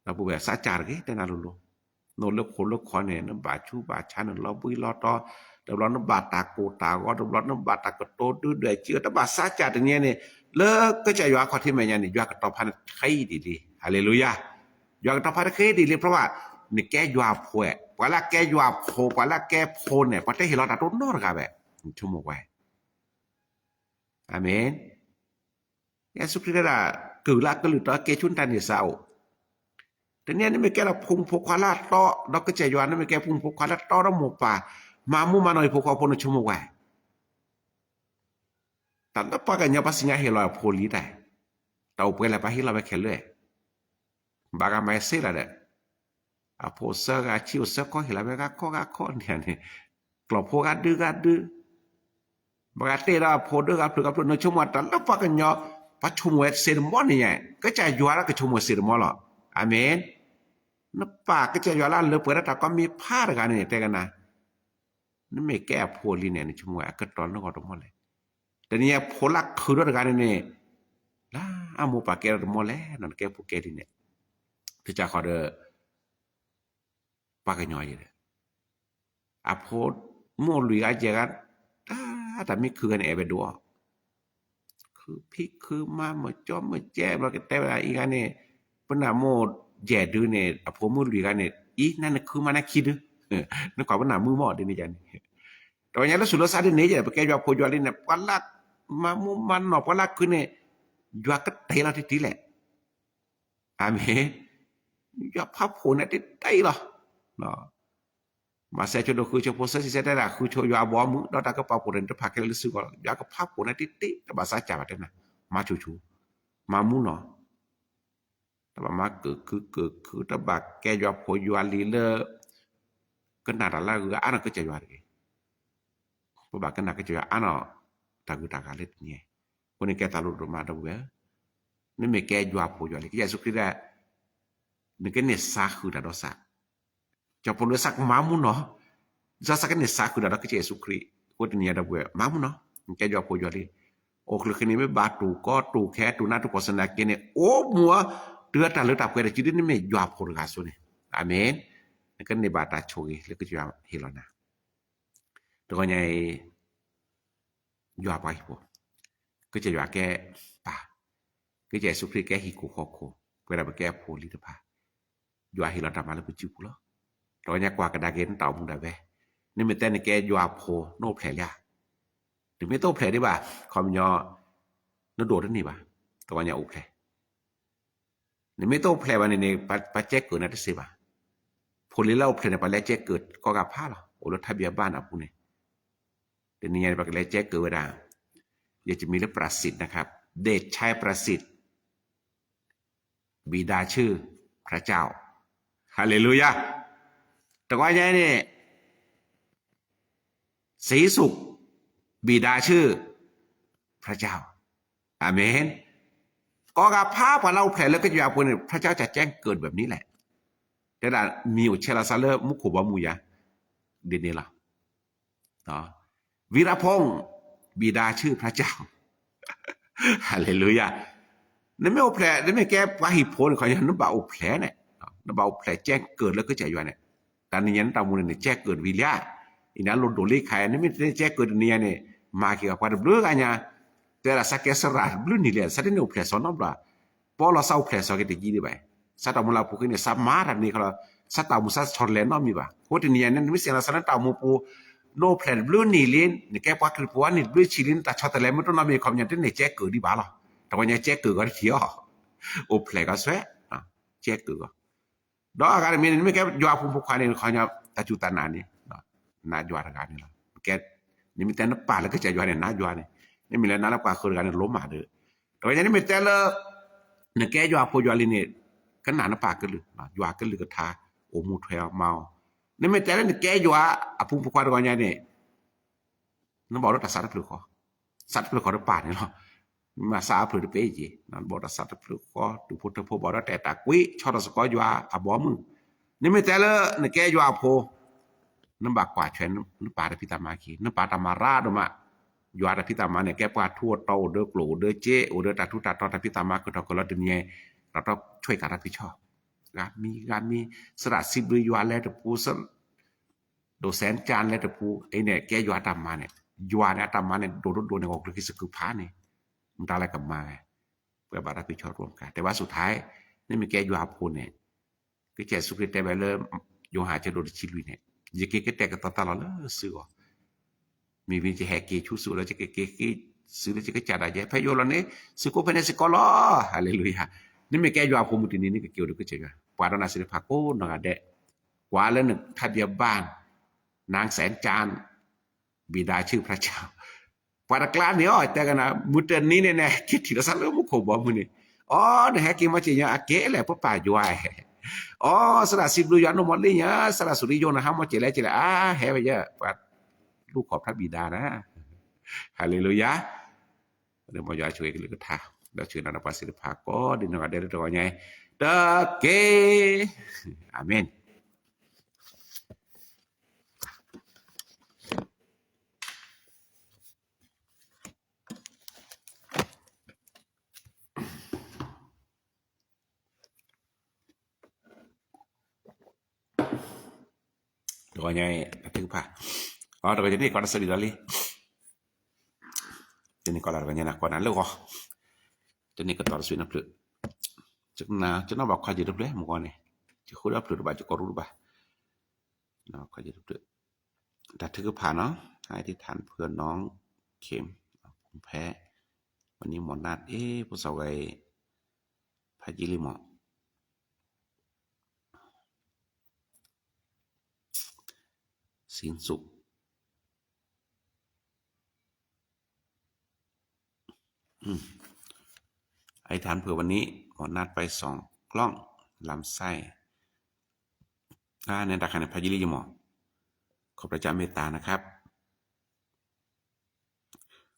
ဒီပုၢ်ဝဲၢ်သးစၢ်တဂ့ၤ တဲနၤလိၤလိၤ, နအိၣ်လၢခိၣ်လၢခီန့ၣ် နဘၣ်ဆူးဘၣ်ဆါ နလီၤဘှံးလီၤတီၤ, တဘျီနဘၣ်တၢ်ကိၢ်တၢ်ဂီၤ တဘျီနဘၣ်တၢ်ကတိၤဒုဒွဲၣ်စံး တဘၣ်သးစၢ်တနံၤန့ၣ်, လၢကစၢ်ယွၤအခီၣ်ထံးမဲာ်ညါန့ၣ် ယွၤကတီၤဖးနတဃ့ဒံးလံ, ဟၤလ့လူယၤ, ယွၤကတီၤဖးနတဃ့ဒံးလံ เพราะว่า နကဲယွၤအဖိ, ပှၤလၢအကဲယွၤအဖိ ပှၤလၢအကဲဖိန့ၣ် ပှၤတဟ့ၣ်လီၤတၢ်တအိၣ်နီတဂၤဘၣ်, ဆိကမိၣ်ဝဲ အၤမ့ၣ်. ယ့ၣ်ၡူးခရံာ်တဲဒၣ် ကုၢ်လၢအကလုၢ်တီကဲဆူနတၢ်န့ၢ်စၢ်အိၣ်, တနံၤအံၤနမ့ၢ်ကဲထီၣ်ဖိမုၣ်ဖိခွါလၢအတီ ဒီးကစၢ်ယွၤ နမ့ၢ်ကဲဖိမုၣ်ဖိခွါလၢအတီဒီးမိၢ်ပၢ်, မၤမူမၤနီၢ်ဟံၣ်ဖိဃီဖိ နဆိကမိၣ်ဝဲ, တၢ်လၢပှၤကညီပှၤစံၣ်ညီၣ်ဟ့ၣ်လီၤအဖိလံတၢ်, တၢ်အိၣ်ပှဲၤလၢပှၤဟ့ၣ်လီၤဝဲခဲလၢာ် ဘၣ်ဂၤမၤစ့လၢဒီး အဖိအစၢဂၤဆံးအိၣ်စၢကီဟ့ၣ်လီၤဝဲဂၤခီဂၤခီန့ၣ်န့ၣ်, ကျီၢ်ဖိဂၤဒုဂၤဒု, ဘၣ်ဂၤတ့ၢ်ဒီးအဖိဒုဂၤဖျုးဂၤဖျုး နဆိကမိၣ်တၢ်လၢပှၤကညီ ပှၤဆိကမိၣ်ဝဲစ့တမီန့ၣ်ညါ, ကစၢ်ယွၤလၢကဆိကမိၣ်စ့တမီလီၤ. အၤမ့ၣ်. နပာ်ကစၢ်ယွၤလၢအလၢပှဲၤဒၣ်တၢ်ကီမ့ၢ်ဖးတဂၤန့ၣ် တဲကနၤ နမ့ၢ်ကဲအဖိလံန့ၣ် နဆိကမိၣ်ဝဲအကတီၢ်လၢဂီၢ်တမီလဲၣ်. တနံၤအံၤဖိလၢခုဒီတဂၤန့ၣ်န့ၣ် လၢအမိၢ်ပၢ်ကဲထီၣ်တမီလဲၣ် နကဲဖိကဲလံန့ၣ် တကးဃီဒီး ပှၤကညီယဲဒီး အဖိမုၣ်လွံၢ်ဂၤယဲၢ်ဂၤ တၢ်တၢ်မ့ၢ်ခုဂၤန့ၣ် အဲၣ်ဝဲဒိၣ်အီၤ ခုဖံးခုမၤ မၤကၠီမၤကဲ ဘျီကတဲဝဲဒၣ်အံၤဂၤန့ၣ် ပနၢ်မိၢ်ယဲၢ်ဒုန့ၣ် အဖိမုၣ်လွံၢ်ဂၤန့ၣ် အံၤ နၤနခုမၤနၤခံဒု နကွၢ်ပနၢ်မုၣ်မီၢ်ဒ်န့ၣ်ယါန့ၣ် တဝဲညါလၢဆူးလၢဆါဒ်န့ၣ်ယဲ ပကဲယွၤဖိယွၤလံန့ၣ် ပှၤလၢမၤမူမၤနီၢ် ပှၤလၢခုန့ၣ် ယွၤကတဲာ်လီၤတံၢ်တံၢ်လဲၣ်. အၤမ့ၣ်. ယွၤဖးဖှိၣ်န့ၣ်တံၢ်တံၢ်လီၤ. မၤစၢၤဆိဒိၣ်ဃုဆိဖိ သၢဆံဆၢတဲဒၣ်ဃုဆိယွၤအဘီအမုၢ် ဒီးတၢ်ကပာ်ဖှိၣ်န့ၣ် တဖးခဲလၢာ်လၢစုကဝဲၤလီၤ. ယွၤကဖးဖှိၣ်န့ၣ်တံၢ်တံၢ် တဘၣ်စးကၢ်ဘၣ်တဲနၤ မၤဆူၣ်ဆူၣ် မၤမူနီၢ် တဘၣ်မၤကုာ်ခုကုာ်ခု တဘၣ်ကဲယွၤဖိယွၤလံၤလၢ ကနၣ်တၢ်လၢအဂုၤအဂၤအါနီၢ်ကစၢ်ယွၤတဂ့ၤ. ပဘၣ်ကနၣ်ကစၢ်ယွၤအါနီၢ် တၢ်ဂုၤတၢ်ဂၤလၢတနံၤအံၤ အဃိန့ၣ်ကဲသးလိဒိၣ်မးဒီပုၢ်ဝဲၢ်, နမ့ၢ်ကဲယွၤဖိယွၤလံၤ ကစၢ်ယ့ၣ်ၡူးခရံာ်ဒၣ် နကန့ၢ်စၢ်ဃုာ်တၢ်ဒီးစၢ် ကၠီဖိလၢစၢ်ကမၤမူနီၢ်, စၢ်ကန့ၢ်စၢ်ဃုာ်တၢ်ဒီးကစၢ်ယ့ၣ်ၡူးခရံာ် အဃိတနံၤအံၤဒီပုၢ်ဝဲၢ် မၤမူနီၢ် နကဲယွၤဖိယွၤလံၤ အိၣ်ချုးဃ့န့ၣ် မ့ၢ်ဘၣ်တူၢ်ကီတူၢ်ခဲ တူၢ်နးတူၢ်ဖှီၣ်စနၢၣ်က့န့ၣ် အိၣ်မူအီၤ တုၤတၢ်လၢတၢ်ပှဲၤတစုဒ်နမ့ၢ်ယွၤဖိတဂၤအသိးန့ၣ် အၤမ့ၣ်. နကန့ၢ်ဘၣ်တၢ်ဆိၣ်ဂ့ၤလၢကစၢ်ယွၤဟ့ၣ်လီၤနၤ တဂီၤညါအံၤ ယွၤပှၤဟံၣ်ဖိ, ကစၢ်ယွၤကဲပၢ်, ကစၢ်ယ့ၣ်ၡူးခရံာ်ကဲဟံၣ်ခိၣ်ဃီခိၣ်, ပဝဲဒၣ်ပကဲအဖိလံၤတဖၣ်, ယွၤဟ့ၣ်လီၤတၢ်မၤလၢပစုပူၤလီၤ. တဂီၤညါကွၢ်ကဒါက့ၤနတၢ်အိၣ်မူဒၣ်ဝဲ, နမ့ၢ်တဲနကဲယွၤဖိ နအိၣ်ဖျဲၣ်လံဧါ. နမ့ၢ်တအိၣ်ဖျဲၣ်ဒံးဘၣ် ခီပညီ နဒိၣ်တန့ၢ်ဘၣ်, တဂီၤညါအိၣ်ဖျဲၣ် နမ့ၢ်တအိၣ်ဖျဲၣ်ဘၣ်န့ၣ်န့ၣ် ပှၤကဲကုၢ်နၤတသ့ဘၣ်. ဖိလံၤလၢအိၣ်ဖျဲၣ်န့ၣ် ပှၤလဲၤကဲကုၢ်ကိးဂၤဖးလီၤ. အိၣ်လၢထါဘံၣ်အဘၣ်နၤပူၤန့ၣ်, တနံၤညါန့ၣ် ပှၤကလဲၤကဲကုၢ်ဝဲဒၣ်, ယမံၤလၢ Brazil นะครับ เด็กชายประสิทธิ์ บิดาชื่อพระเจ้า ฮาเลลูยา တဂီၤညါန့ၣ် ศรีสุข บิดาชื่อพระเจ้า อาเมน ကိးဂၤဖးပှၤလၢအိၣ်ဖျဲၣ်လၢကစၢ်ယွၤအပူၤန့ၣ် พระเจ้าจะแจ้งเกิดแบบนี้แหละ တဲဒၣ်မံၤအိၣ်ဆဲးလီၤသးလၢမူခိၣ်ဘီမုၢ်ယၤ ဒ်န့ၣ်လီၤ วีรพงษ์ บิดาชื่อพระเจ้า ฮาเลลูยา နမ့ၢ်အိၣ်ဖျဲၣ် နမ့ၢ်ကဲပှၤဟံၣ်ဖိန့ၣ် ခီ နဘၣ်အိၣ်ဖျဲၣ်န့ၣ် နဘၣ်အိၣ်ဖျဲၣ် แจ้งเกิด လၢကစၢ်ယွၤန့ၣ် တၢ်နံၤညါနတၢ်အိၣ်မူန့ၣ် แจ้งเกิด ဝံၤလံဧါ အံၤန့ၣ်လိၣ်ဒိၣ်လံခါ နမ့ၢ်တ แจ้งเกิด တနံၤညါန့ၣ် မၤက့ၤပှၤတဘျုးဂၤညါ တဲဒၣ်သးကဲစရၣ်တဘျုးနံၣ်လံ သးတန့ၢ်အိၣ်ဖျဲၣ်စီၤနီတဘျီ ပီလီၤသးအိၣ်ဖျဲၣ်စီၤက့ၤတယံၤဒံးဘၣ် သးတၢ်အိၣ်မူလၢအပူၤဃီန့ၣ် သးမၤတၢ်န့ၣ်ခီလီၤ သးတၢ်အိၣ်မူသးဆီတလဲနီတမံၤဘၣ် အဃိတနံၤညါန့ၣ် နမ့ၢ်သ့ၣ်နီၣ်သးလၢနတၢ်အိၣ်မူပူၤ နအိၣ်ဖျဲၣ်တဘျုးနံၣ်လံ နကဲပှၤခရံာ်ဖိအနံၣ်တဘျုးဆံလံ နတၢ်ဆီတလဲမ့ၢ်တနီတမံၤခီပညီ တန့ၢ် แจ้งเกิด ဒံးဘၣ်လီၤ တဂီၤညါ แจ้งเกิด ဂီၤတထံၣ်အီၤ အိၣ်ဖျဲၣ်ဂီၤစွဲ แจ้งเกิด ဂီၤ ဒီးအဂၤတမံၤန့ၣ် နမ့ၢ်ကဲယွၤအဖိမုၣ်ဖိခွါန့ၣ် ခီပညီ တၢ်စူၢ်တၢ်နာ်န့ၣ် နာ်ယွၤတဂၤန့ၣ်လီၤ ကဲ နမ့ၢ်တဲနပာ်လၢကစၢ်ယွၤန့ၣ် နာ်ယွၤန့ၣ် နမ့ၢ်လဲၤနာ်လၢပှၤဃုာ်တဂၤန့ၣ် လိၣ်မးဒီး တဂီၤညါ နမ့ၢ်တဲလၢ နကဲယွၤအဖိယွၤလံန့ၣ် ကနၣ်နပာ်ကလုၢ် ယွၤကလုၢ်ကထါ အိၣ်မူထွဲအီၤမၤအီၤ နမ့ၢ်တဲလၢနကဲယွၤအဖိမုၣ်ဖိခွါတဂီၤညါန့ၣ် နဘၣ်အိၣ်ဒီးတၢ်သးတဖျၢၣ်ဃီ, သးတဖျၢၣ်ဃီတပာ်န့ၣ်လီၤ. မ့ၢ်သးအဖျၢၣ်တပ့ၤက့ၤ, နဘၣ်အိၣ်ဒီးသးတဖျၢၣ်ဃီ, ဒူၣ်ဖိထၢဖိဘၣ်ဒီးတဲာ်တၢ်ကွံ ဆီထီၣ်စ့ၢ်ကီးယွၤအဘီအမုၢ်. နမ့ၢ်တဲလၢနကဲယွၤအဖိ, နဘၣ်ကွၢ်ထွဲ နပၢ်တၢ်ဖံးတၢ်မၤက့ၤ, နပၢ်တၢ်မၤရၢဒိၣ်မး, ယွၤတၢ်ဖံးတၢ်မၤန့ၣ် ကဲပှၤထူးအတီၤ အိၣ်ဒီးကျိၣ် အိၣ်ဒီးစ့ အိၣ်ဒီးတၢ်ထူးတၢ်တီၤ တၢ်ဖံးတၢ်မၤ ကထီၣ်ကလီတနံၤ ဒီးတၢ်ဆွဲကၤတၢ်ဖံးဆီၣ် ဂၤမံၤဂၤမံၤ, သရၣ်စံးဘျုးယွၤလဲၤတပူၤ ဒိၣ်စဲကၢ်လဲၤတပူၤ, အံၤန့ၣ် ကဲယွၤအတၢ်မၤန့ၣ်, ယွၤန့ၣ် အတၢ်မၤန့ၣ် ဒိၣ်ဒိၣ်ဒိၣ်န့ၣ် ဂီၢ်ကျၢၤက့ၤစကုဖးန့ၣ်, မတၤလဲၣ်ကမၤဝဲ, ပှၤဘၣ်တၢ်ဖံးဆီၣ်တအိၣ်မကၤ, တဲဘၣ်ဆူၣ်ထါ, နမ့ၢ်ကဲယွၤအဖိန့ၣ်, ကစၢ်ယ့ၣ်ၡူးခရံာ်တဲဝဲလၢ ယိၤဟၣ်အဆၢဒိၣ်တဆံလွံၢ်န့ၣ်, ယက့ၤကတဲာ်ကတီၤတၢ်လီၢ်လၢသုဂီၢ် မ့ၢ်ဝံၤယဟဲက့ၤဆူသုအိၣ်လၢယကက့ၤက့ၤ သုလၢယကစၢ်ဒၣ်ယဲ ဖဲယအိၣ်လီၤန့ၣ် သုးကိးဖဲန့ၣ်စ့ၢ်ကီးလီၤ. ဟါလ့လူယၤ, နမ့ၢ်ကဲယွၤအဖိမုၢ်တနံၤန့ၣ် ကက့ၤအိၣ်ဒီးကစၢ်ယွၤ, ပှၤဒီးနၤသ့ၣ်တဖၣ်ကိးနီၢ်ဂၤဒဲး, ကွၢ်လၢနထါဘံၣ်အဘၣ်, နၢင်းစဲၣ်ကၢ် ဘံၣ်ဒါဆူၣ်ဖျါဆၣ်, ပှၤတကျါန့ၣ်အီၤ တဲကနၤ မုၢ်တနံၤန့ၣ်န့ၣ် က့ၤထံၣ်လီၤသးလၢမူခိၣ်ဘီမုၢ်န့ၣ်, အီ နဟဲက့ၤမီၢ်က့ၤညါ အက့ၤလဲၣ် ပပၢ်ယွၤ, အီ သရၣ်စံးဘျုးယွၤနီၢ်မီၢ်လံညါ သရၣ်စူၣ်ရံယိၤ နဟးမီၢ်က့ၤလဲၣ်က့ၤလဲၣ် အါ ဟဲဝဲယဲ ပှၤလူၢ်ခီၣ်ဖျါဘံၣ်ဒါနၤ, ဟါလ့လူယၤ, မ်ယွၤဆိၣ်ဂ့ၤကလုၢ်ကထါ, ဒီးဆိၣ်ဂ့ၤနၤဒီးပှၤသ့ၣ်တဖၣ်ကိးဒ်နီၢ်ဂၤဒဲးလၢတဂီၤညါအံၤ, တက့ၢ်, အၤမ့ၣ်. တဂီၤညါအံၤ တၢ်ထုကဖၣ်, အီ တဂီၤညါန့ၣ် ကီးတၢ်ဆၢဒံးလီၤလံ, တန့ၢ်ကီးလၢတဂီၤညါန့ၣ် ကီးနၤလၢဂီၤ, တန့ၢ်ကတီၤတဆွံနဖျၢၣ်, ကနီၣ်ဘၣ်ခွါယုၢ်တဖျၢၣ် မုၢ်ဂီၤန့ၣ်, ယဃုဒီးဖျၢၣ်တဘၣ် ယကီၢ်ရူၢ်တဘၣ်, ခွါယုၢ်တဖျၢၣ်, တၢ်ထုကဖၣ်နီၤ, อธิษฐานเผื่อน้องเข็ม พงษ์แพ้ วันนี้หมอนัด เอ๊ะ พวกสาวไก ဖးယံာ်လံမး สินสุข อืม อธิษฐานเผื่อวันนี้ หมอนัดไปส่องกล้องลำไส้ อ่า ในตาขันในพระยิริยมอ ขอบพระเจ้าเมตตานะครับ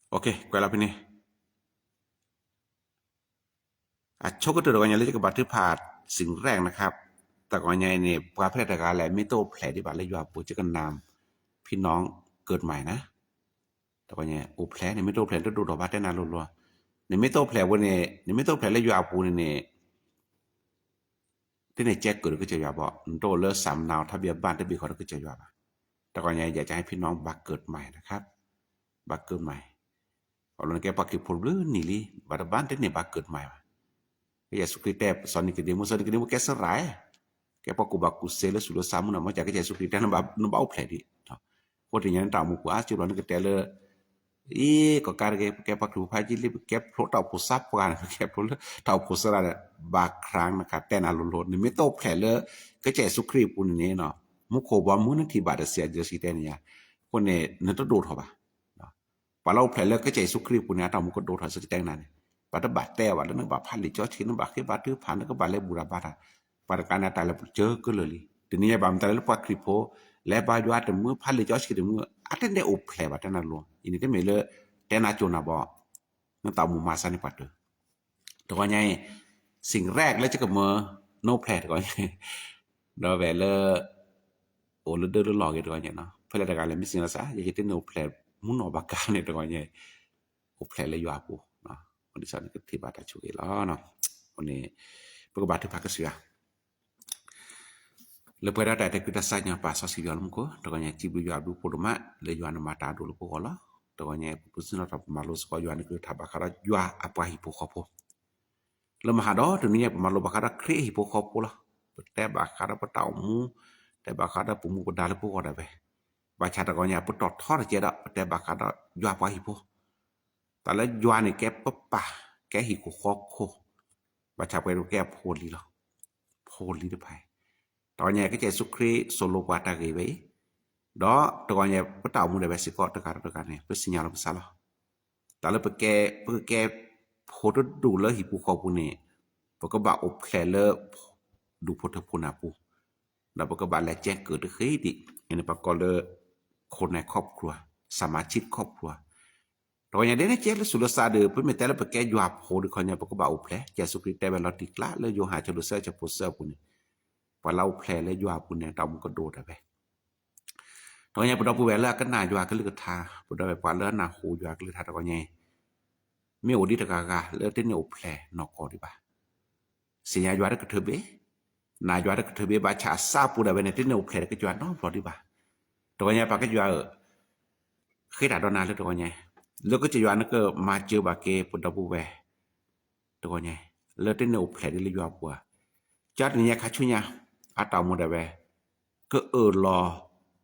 โอเค ကွဲးလီၤဖဲန့ၣ် အဆိကတၢၢ်တဂီၤညါလၢယကဘၣ်ထုကဖၣ် สิ่งแรกนะครับ တဂီၤညါအံၤန့ၣ် ပှၤဖဲလဲၣ်တဂၤလဲၣ် မ့ၢ်တအိၣ်ဖျဲၣ်ဒံးဘၣ်လၢယွၤအပူၤ ယကနၣ် พี่น้องเกิดใหม่นะ တဂီၤညါ အိၣ်ဖျဲၣ်န့ၣ် မ့ၢ်တအိၣ်ဖျဲၣ် တဒိၣ်ထီၣ်ဘၣ် တဲနၤလိၤလိၤ နမ့ၢ်တအိၣ်ဖျဲၣ်ဝဲန့ၣ် နမ့ၢ်တအိၣ်ဖျဲၣ်လၢယွၤအပူၤန့ၣ်န့ၣ် တန့ၢ် แจ้งเกิด ဒီးကစၢ်ယွၤဘၣ် နတအိၣ်လၢ สำเนาทะเบียนบ้าน တဘ့ၣ်ဃီဒီးကစၢ်ယွၤဘၣ် တဂီၤညါ อยากจะให้พี่น้อง บัตรเกิดใหม่นะครับ บัตรเกิดใหม่ အလီၢ်နကဲပှၤခရံာ်ဖိတဘျုးနံၣ်လံ ဘၣ်တဘၣ်တန့ၢ် บัตรเกิดใหม่ ဘၣ် ကစၢ်ယ့ၣ်ၡူးခရံာ်တဲ စီၤနံၤကဒ့မူး စီၤနံၤကဒ့မူးကဲစရၣ် ကဲပှၤကူၣ်ဘၣ်ကူၣ်သ့လၢဆူၣ်လၢသးမူနီၤ မ့ၢ်ကစၢ်ယ့ၣ်ၡူးခရံာ်တဲ နဘၣ်အိၣ်ဖျဲၣ်ဒံး အဃိတနံၤညါနတၢ်အိၣ်မူပူၤအါစုလီၤ နကတဲလၢ အံၤ ကီၢ်ကါတဂ့ၤ ပကဲပှၤခရံာ်ဖိဖးယံာ်လံ ပကဲဖျိတၢ်အိၣ်ဖှိၣ်သးပှၢ်န့ၣ် ပကဲဖျိလၢတၢ်အိၣ်ဖှိၣ်သရၣ်န့ၣ် ဘၣ် ครั้ง နကတဲနၤလိၤလိၤ နမ့ၢ်တအိၣ်ဖျဲၣ်လၢ ကစၢ်ယ့ၣ်ၡူးခရံာ်အပူၤန့ၣ်န့ၣ် မူခိၣ်ဘီမုၢ်နထံၣ်ဘၣ်တစဲး ဒီးစံးတဲန့ၣ်ယါ အဃိန့ၣ် နတဒိၣ်ထီၣ်ဘၣ် ပှၤလၢအိၣ်ဖျဲၣ်လၢကစၢ်ယ့ၣ်ၡူးခရံာ်အပူၤန့ၣ် အတၢ်အိၣ်မူကဒိၣ်ထီၣ် စံးတဲနၤန့ၣ် ပှၤတဘၣ်တဲအီၤဘၣ်လၢနကဘၣ်ဖးလံာ်စီဆှံ နဘၣ်ဃ့ဘါထုကဖၣ် နကဘၣ်လဲၤဘူၣ်တၢ်ဘါတၢ်, ပှၤတကးန့ၣ် တၢ်လဲၤစၢၤကၢလၢာ်လံ. တနံၤညါဘၣ်မတၤလဲၣ်လၢပှၤခရံာ်ဖိ လဲၤဘါယွၤတမုာ်ဖးလံာ်စီဆှံတမုာ် အတန့ၢ်အိၣ်ဖျဲၣ်ဘၣ်တဲနၤလိၤ အံၤန့ၣ်တမ့ၢ်လၢ တဲနၤကၠိနၤဘၣ် နတၢ်အိၣ်မူမၤစၢၤန့ၣ်ပှၤတၢၢ် တဂီၤညါအံၤ စံးရဲၣ်လၢကကမၢ နအိၣ်ဖျဲၣ်တဂီၤညါ ဒီးဝဲလၢ အိၣ်လၢဒၢလၢလီၢ်ဂ့ၤတဂီၤညါနီၤ ဖဲလဲၣ်တဂၤလဲၣ်မ့ၢ်စံးလီၤစၢ် ယကတန့ၢ်အိၣ်ဖျဲၣ်မူနီၢ်ဘၣ်ကါန့ၣ်တဂီၤညါ အိၣ်ဖျဲၣ်လၢယွၤအပူၤ ဒ်သိးန့ၣ်ကထံၣ်ဘၣ်တၢ်ဆိၣ်ဂ့ၤလီၤ. အဃိန့ၣ် ပကဘါထုကဖၣ်ကစၢ်ယွၤ လၢပှဲၤဒီးတၢ်အဲၣ်တၢ်ကွံတၢ်စၢ်ညီ ပာ်စီဆှံယွၤလၢမူခိၣ် တဂီၤညါစံးဘျုးယွၤဘျုးဖှိၣ်ဒိၣ်မး လၢယွၤနမၤတၢ်အဒိၣ်လၢပဂီၢ်လီၤ. တဂီၤညါအံၤ ပပူၤစံၣ်လီၤတၢ်ပမၤလိစ့ၢ်ကီးယွၤနကလုၢ်ကထါဘၣ်ဃးဒီးယွၤအပှၤဟံၣ်ဖိဃီဖိ လၢမဟါဒီးတနံၤညါ ပမၤလိဘၣ်ဃးဒီးခရံာ်အဟံၣ်ဖိဃီဖိလီၤ. ပတဲဘၣ်ဃးဒီးပတၢ်အိၣ်မူ, တဲဘၣ်ဃးဒီးပမူပဒါလၢပဂီၢ်ဒၣ်ဝဲ, ဘၣ်ဆၣ်တဂီၤညါ ပတီၢ်ထီတကဲဒီး ပတဲဘၣ်ဃးဒီးယွၤပှၤဟံၣ်ဖိ, တၢ်လၢယွၤန့ၣ်ကဲပပၢ်, ကဲဟံၣ်ခိၣ်ဃီခိၣ်, ဘၣ်ဆၣ်ပှဲၤဒီးကဲအဖိလံၤလီၤ. ဖိလံၤတဖၣ်အံၤ, တဂီၤညါ ကစၢ်ယ့ၣ်ၡူးခရံာ်စိာ်လိာ်ပှၤတၢ်ဂ့ၢ်ဝဲအံၤ, ဒီးတဂီၤညါ ပတၢ်အိၣ်မူဒၣ်ဝဲစ့ၢ်ကီးတဂၤဒီးတဂၤန့ၣ် ပသ့ၣ်ညါလီၤပသးလီၤ. တၢ်လၢပကဲ, ပကကဲဖိတဒူၣ်လၢဟံၣ်ပူၤဃီပူၤန့ၣ်, ပကဘၣ်အိၣ်ဖျဲၣ်လၢ ဒူၣ်ဖိထၢဖိန့ၣ်အပူၤ, ဒီးပကဘၣ်လဲၤကဲကုၢ်တဃ့ဒံး, န့ၣ်ပကိးလၢ ခိၣ်နၢ်ခီၣ်ဖျိ, စမၤဆံးခီၣ်ဖျိ. တဂီၤညါဒ်န့ၣ်ကဲလၢစူၢ်လၢစးဒီး ပမ့ၢ်တဲလၢပကဲယွၤဖိဒီးခီညါ ပကဘၣ်အိၣ်ဖျဲၣ်, ကစၢ်ယ့ၣ်ၡူးခရံာ်တဲဝဲလီၤတံၢ်ကျါလၢယိၤဟၣ်အဆၢဒိၣ်သၢ အဆၢဖိသၢအပူၤန့ၣ်, ပှၤလၢအအိၣ်ဖျဲၣ်လၢယွၤအပူၤန့ၣ် တၢ်အိၣ်မူကဒိၣ်ဒၣ်ဝဲ တဂီၤညါ ပဒီပုၢ်ဝဲၢ်လၢအကနၣ်ယွၤကလုၢ်ကထါ, ပဒီပုၢ်ဝဲၢ်ပှၤလၢအနၢ်ဟူယွၤကလုၢ်ကထါတဂီၤညါအံၤ, မ့ၢ်အိၣ်ဒံးတဂၤဂၤလၢတန့ၢ်အိၣ်ဖျဲၣ်နီၢ်ကီၢ်ဒံးဘၣ်. သ့ၣ်ညါယွၤတကထၢဘ့ၣ်, နာ်ယွၤတကထၢဘ့ၣ် ဘၣ်ဆၣ်အစၢ်ပူၤဒၣ်ဝဲန့ၣ် တန့ၢ်အိၣ်ဖျဲၣ်ဒီးကစၢ်ယွၤနီတဘျီဒံးဘၣ်. တဂီၤညါ ပၢ်ကစၢ်ယွၤဧၢ, ဃ့တၢ်ဒီးနၤလၢတဂီၤညါ, လၢကစၢ်ယွၤနကမၤစၢၤဘၣ်က့ၤပဒီပုၢ်ဝဲၢ် တဂီၤညါ, လၢတန့ၢ်အိၣ်ဖျဲၣ်ဒ်လၢယွၤအပူၤဧါ, ကၠီတနံၤညါခါဆူညါ, အတၢ်အိၣ်မူဒၣ်ဝဲ, ကအၢၣ်လီၤ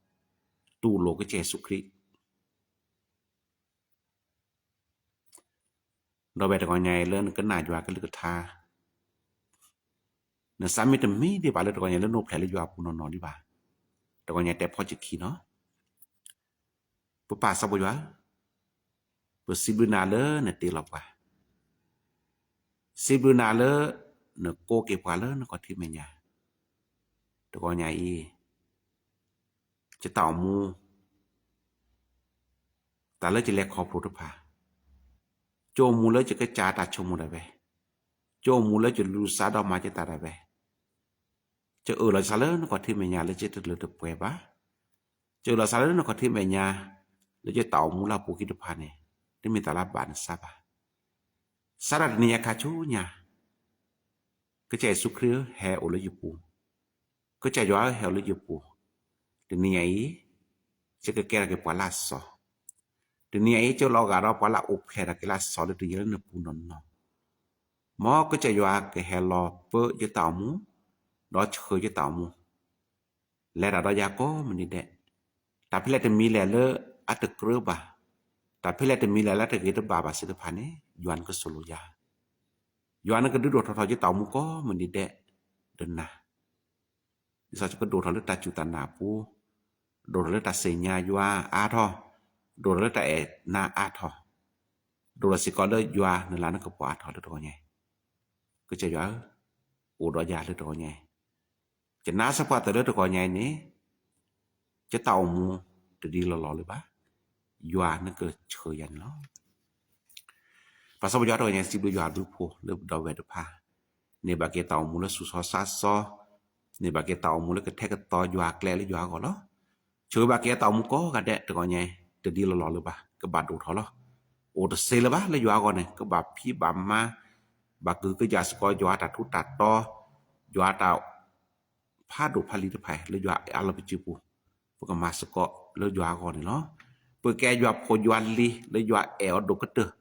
တူၢ်လိာ်ကစၢ်ယ့ၣ်ၡူးခရံာ် ဒီပုၢ်ဝဲၢ်တဂီၤညါအံၤလၢနကနၣ်ယွၤကလုၢ်ကထါ, နသးမ့ၢ်တမံဒံးဘၣ်လၢတဂီၤညါလၢနအိၣ်ဖျဲၣ်လၢယွၤအပူၤနီၢ်နီၢ်ဒံးဘၣ်. တဂီၤညါတဲဖီစၢခံနီၤ, ပပၢ်စီၤပီယွၤဧၢ, ပစံးဘျုးနၤလၢနတ့လီၤပှၤ, စံးဘျုးနၤလၢ နကိးက့ၤပှၤလၢနခီၣ်ထံးမဲာ်ညါ, တဂီၤညါအံၤ ယတၢ်အိၣ်မူ တၢ်လၢယလဲၤခီဖျိတဖၣ်, ယအိၣ်မူလၢယကစၢ်တၢ်ဆိကမိၣ်ဒၣ်ဝဲ, ယအိၣ်မူလၢယလူၤစၢ်ဒီးမၤယသးဒၣ်ဝဲ, ယအၢၣ်လီၤယသးလၢနခီၣ်ထံးမဲာ်ညါလၢယတလၢတပှဲၤဘၣ်, ယအၢၣ်လီၤသးလၢနခီၣ်ထံးမဲာ်ညါ လၢယတၢ်အိၣ်မူလၢအပူၤကွံာ်တဖၣ်န့ၣ် တမ့ၢ်တၢ်လၢအဘၣ်နသးဘၣ်. စးထီၣ်တနံၤညါခါဆူညါ ကစၢ်ယ့ၣ်ၡူးခရံာ်ဧၢ ဟဲအိၣ်လၢယပူၤ, ကစၢ်ယွၤဧၢ ဟဲအိၣ်လၢယပူၤ, တနံၤညါအံၤ ယကကဲထီၣ်က့ၤပှၤလၢအစီၤ, တနံၤညါအံၤ ယလီၤဂာ်ဒီးပှၤလၢအအိၣ်ဖျဲၣ်ထီၣ်က့ၤလၢအစီၤလၢတယံာ်လၢနပူၤနီၢ်နီၢ်, မ်ကစၢ်ယွၤကဟဲလီၤပၢယတၢ်အိၣ်မူ, ဒီးဆှၢယတၢ်အိၣ်မူ လဲၤတၢ်ဒီးယၤကိးမုၢ်နံၤဒဲး, တၢ်ဖဲလဲၣ်တမံၤလဲၣ်လၢအတကြၢးဘၣ်, တၢ်ဖဲလဲၣ်တမံၤလဲၣ်လၢတဂ့ၤတဘၣ်ဘၣ်သ့ၣ်တဖၣ်န့ၣ် ယွၤနကစိာ်လိာ်ယၤ, ယွၤနကဒုးဒိၣ်ထီၣ်ထီၣ်ယတၢ်အိၣ်မူကိးမုၢ်နံၤဒဲး, ဒီးနၤ ဒ်သိးယကဒိၣ်ထီၣ်လၢတၢ်စူၢ်တၢ်နာ်အပူၤ, ဒိၣ်ထီၣ်လၢတၢ်သ့ၣ်ညါယွၤအါထီၣ်, ဒိၣ်ထီၣ်လၢတၢ်အဲၣ်နၤအါထီၣ်, ဒိၣ်ထီၣ်စ့ၢ်ကီးလၢယွၤနလၤနကပီၤအါထီၣ်လၢတဂီၤညါအံၤ, ကစၢ်ယွၤဧၢ, အိၣ်ဒီးယၤလၢတဂီၤညါအံၤ, ယနာ်စ့ၢ်ကီးတၢ်လၢတဂီၤညါအံၤန့ၣ် ယတၢ်အိၣ်မူတဒ်လီၤလီၤလၢၤဘၣ်, ယွၤနကဆှၢယၤန့ၣ်လီၤ. ပၢ်စီၤပီယွၤတဂီၤညါ စံးဘျုးယွၤဘျုးဖှိၣ်လၢပဒီပုၢ်ဝဲၢ်တဖၣ်, န့ၢ်ဘၣ်က့ၤတၢ်အိၣ်မူလၢသူၣ်စီဆှံစီ, န့ၢ်ဘၣ်က့ၤတၢ်အိၣ်မူလၢကထဲကသီယွၤအကျဲလၢယွၤအဂီၢ်လီၤ. ဆှၢဘၣ်က့ၤတၢ်အိၣ်မူကိးဂၤဒဲးတဂီၤညါ တဒ်လီၤလီၤလၢၤဘၣ်, ကဘၣ်ဒိၣ်ထီၣ်လီၤ. အိၣ်တသ့လၢၤဘၣ်လၢယွၤအဂီၢ်န့ၣ် ကဘၣ်ဖံးဘၣ်မၤ, ဘၣ်ကဟုကယာ်စ့ၢ်ကီးယွၤအတၢ်ထူးတၢ်တီၤ, ယွၤအတၢ် ဖးဒိၣ်ဖးလံၤတဖၣ်လၢယွၤအလီၢ်ပစုပူၤ, ပကမၤစ့ၢ်ကီးလၢယွၤအဂီၢ်န့ၣ်လီၤ. ပကဲယွၤဖိယွၤလံၤလၢယွၤအဲၣ်အီၤဒိၣ်ကတၢၢ်,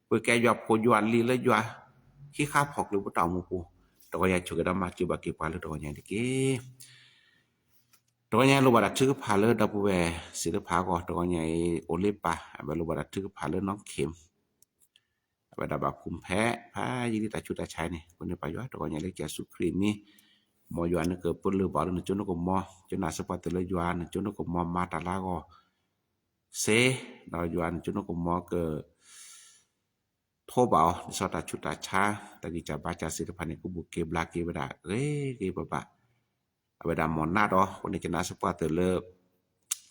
ပကဲယွၤဖိယွၤလံၤလၢယွၤဟံးဃာ်ဖီၣ်ကျၢၤပတၢ်အိၣ်မူပူၤ, တဂီၤညါဆိၣ်ဂ့ၤဒီးမၤစၢၤဘၣ်က့ၤပှၤလၢတဂီၤညါတက့ၢ်. တဂီၤညါလိၣ်ဘၣ်တၢ်ထုကဖၣ်လၢဒီပုၢ်ဝဲၢ်သ့ၣ်တဖၣ်အဂီၢ်, တဂီၤညါအံၤ အိၣ်လၢပၢ် အဝဲလိၣ်ဘၣ်တၢ်ထုကဖၣ်လၢနီၢ်ခ့ၣ် အဝဲဒၣ်ဘၣ်ဖူးဖဲး ဖးယံာ်လံတၢ်ဆူးတၢ်ဆါန့ၣ်, အဃိန့ၣ်ပၢ်ယွၤ တဂီၤညါလၢကစၢ်ယ့ၣ်ၡူးခရံာ်အမံၤ, မ်ယွၤနကပၢလၢၢ်ဘၣ်လၢနကၠိနကမီၤ, ကနၣ်စ့ၢ်ကီးတၢ်လၢယွၤ နကၠိနကမီၤမၤတၢ်လၢအဂီၢ်စ့ၢ်, ဒီးယွၤနကၠိနကမီၤက ထိးဘၣ်အီၤ ဒ်သိးတၢ်ဆူးတၢ်ဆါ တၢ်ဂံၢ်စၢ်ဘါစၢ်သ့ၣ်တဖၣ်န့ၣ် ကဘူးက့ၤဘျါက့ၤဝဲဒၣ်ဂ့ၤဂ့ၤဘၣ်ဘၣ် အဝဲဒၣ်မ့ၢ်နးဒီး အဃိန့ၣ် ကနၣ်စ့ၢ်ကီးသုးလၢ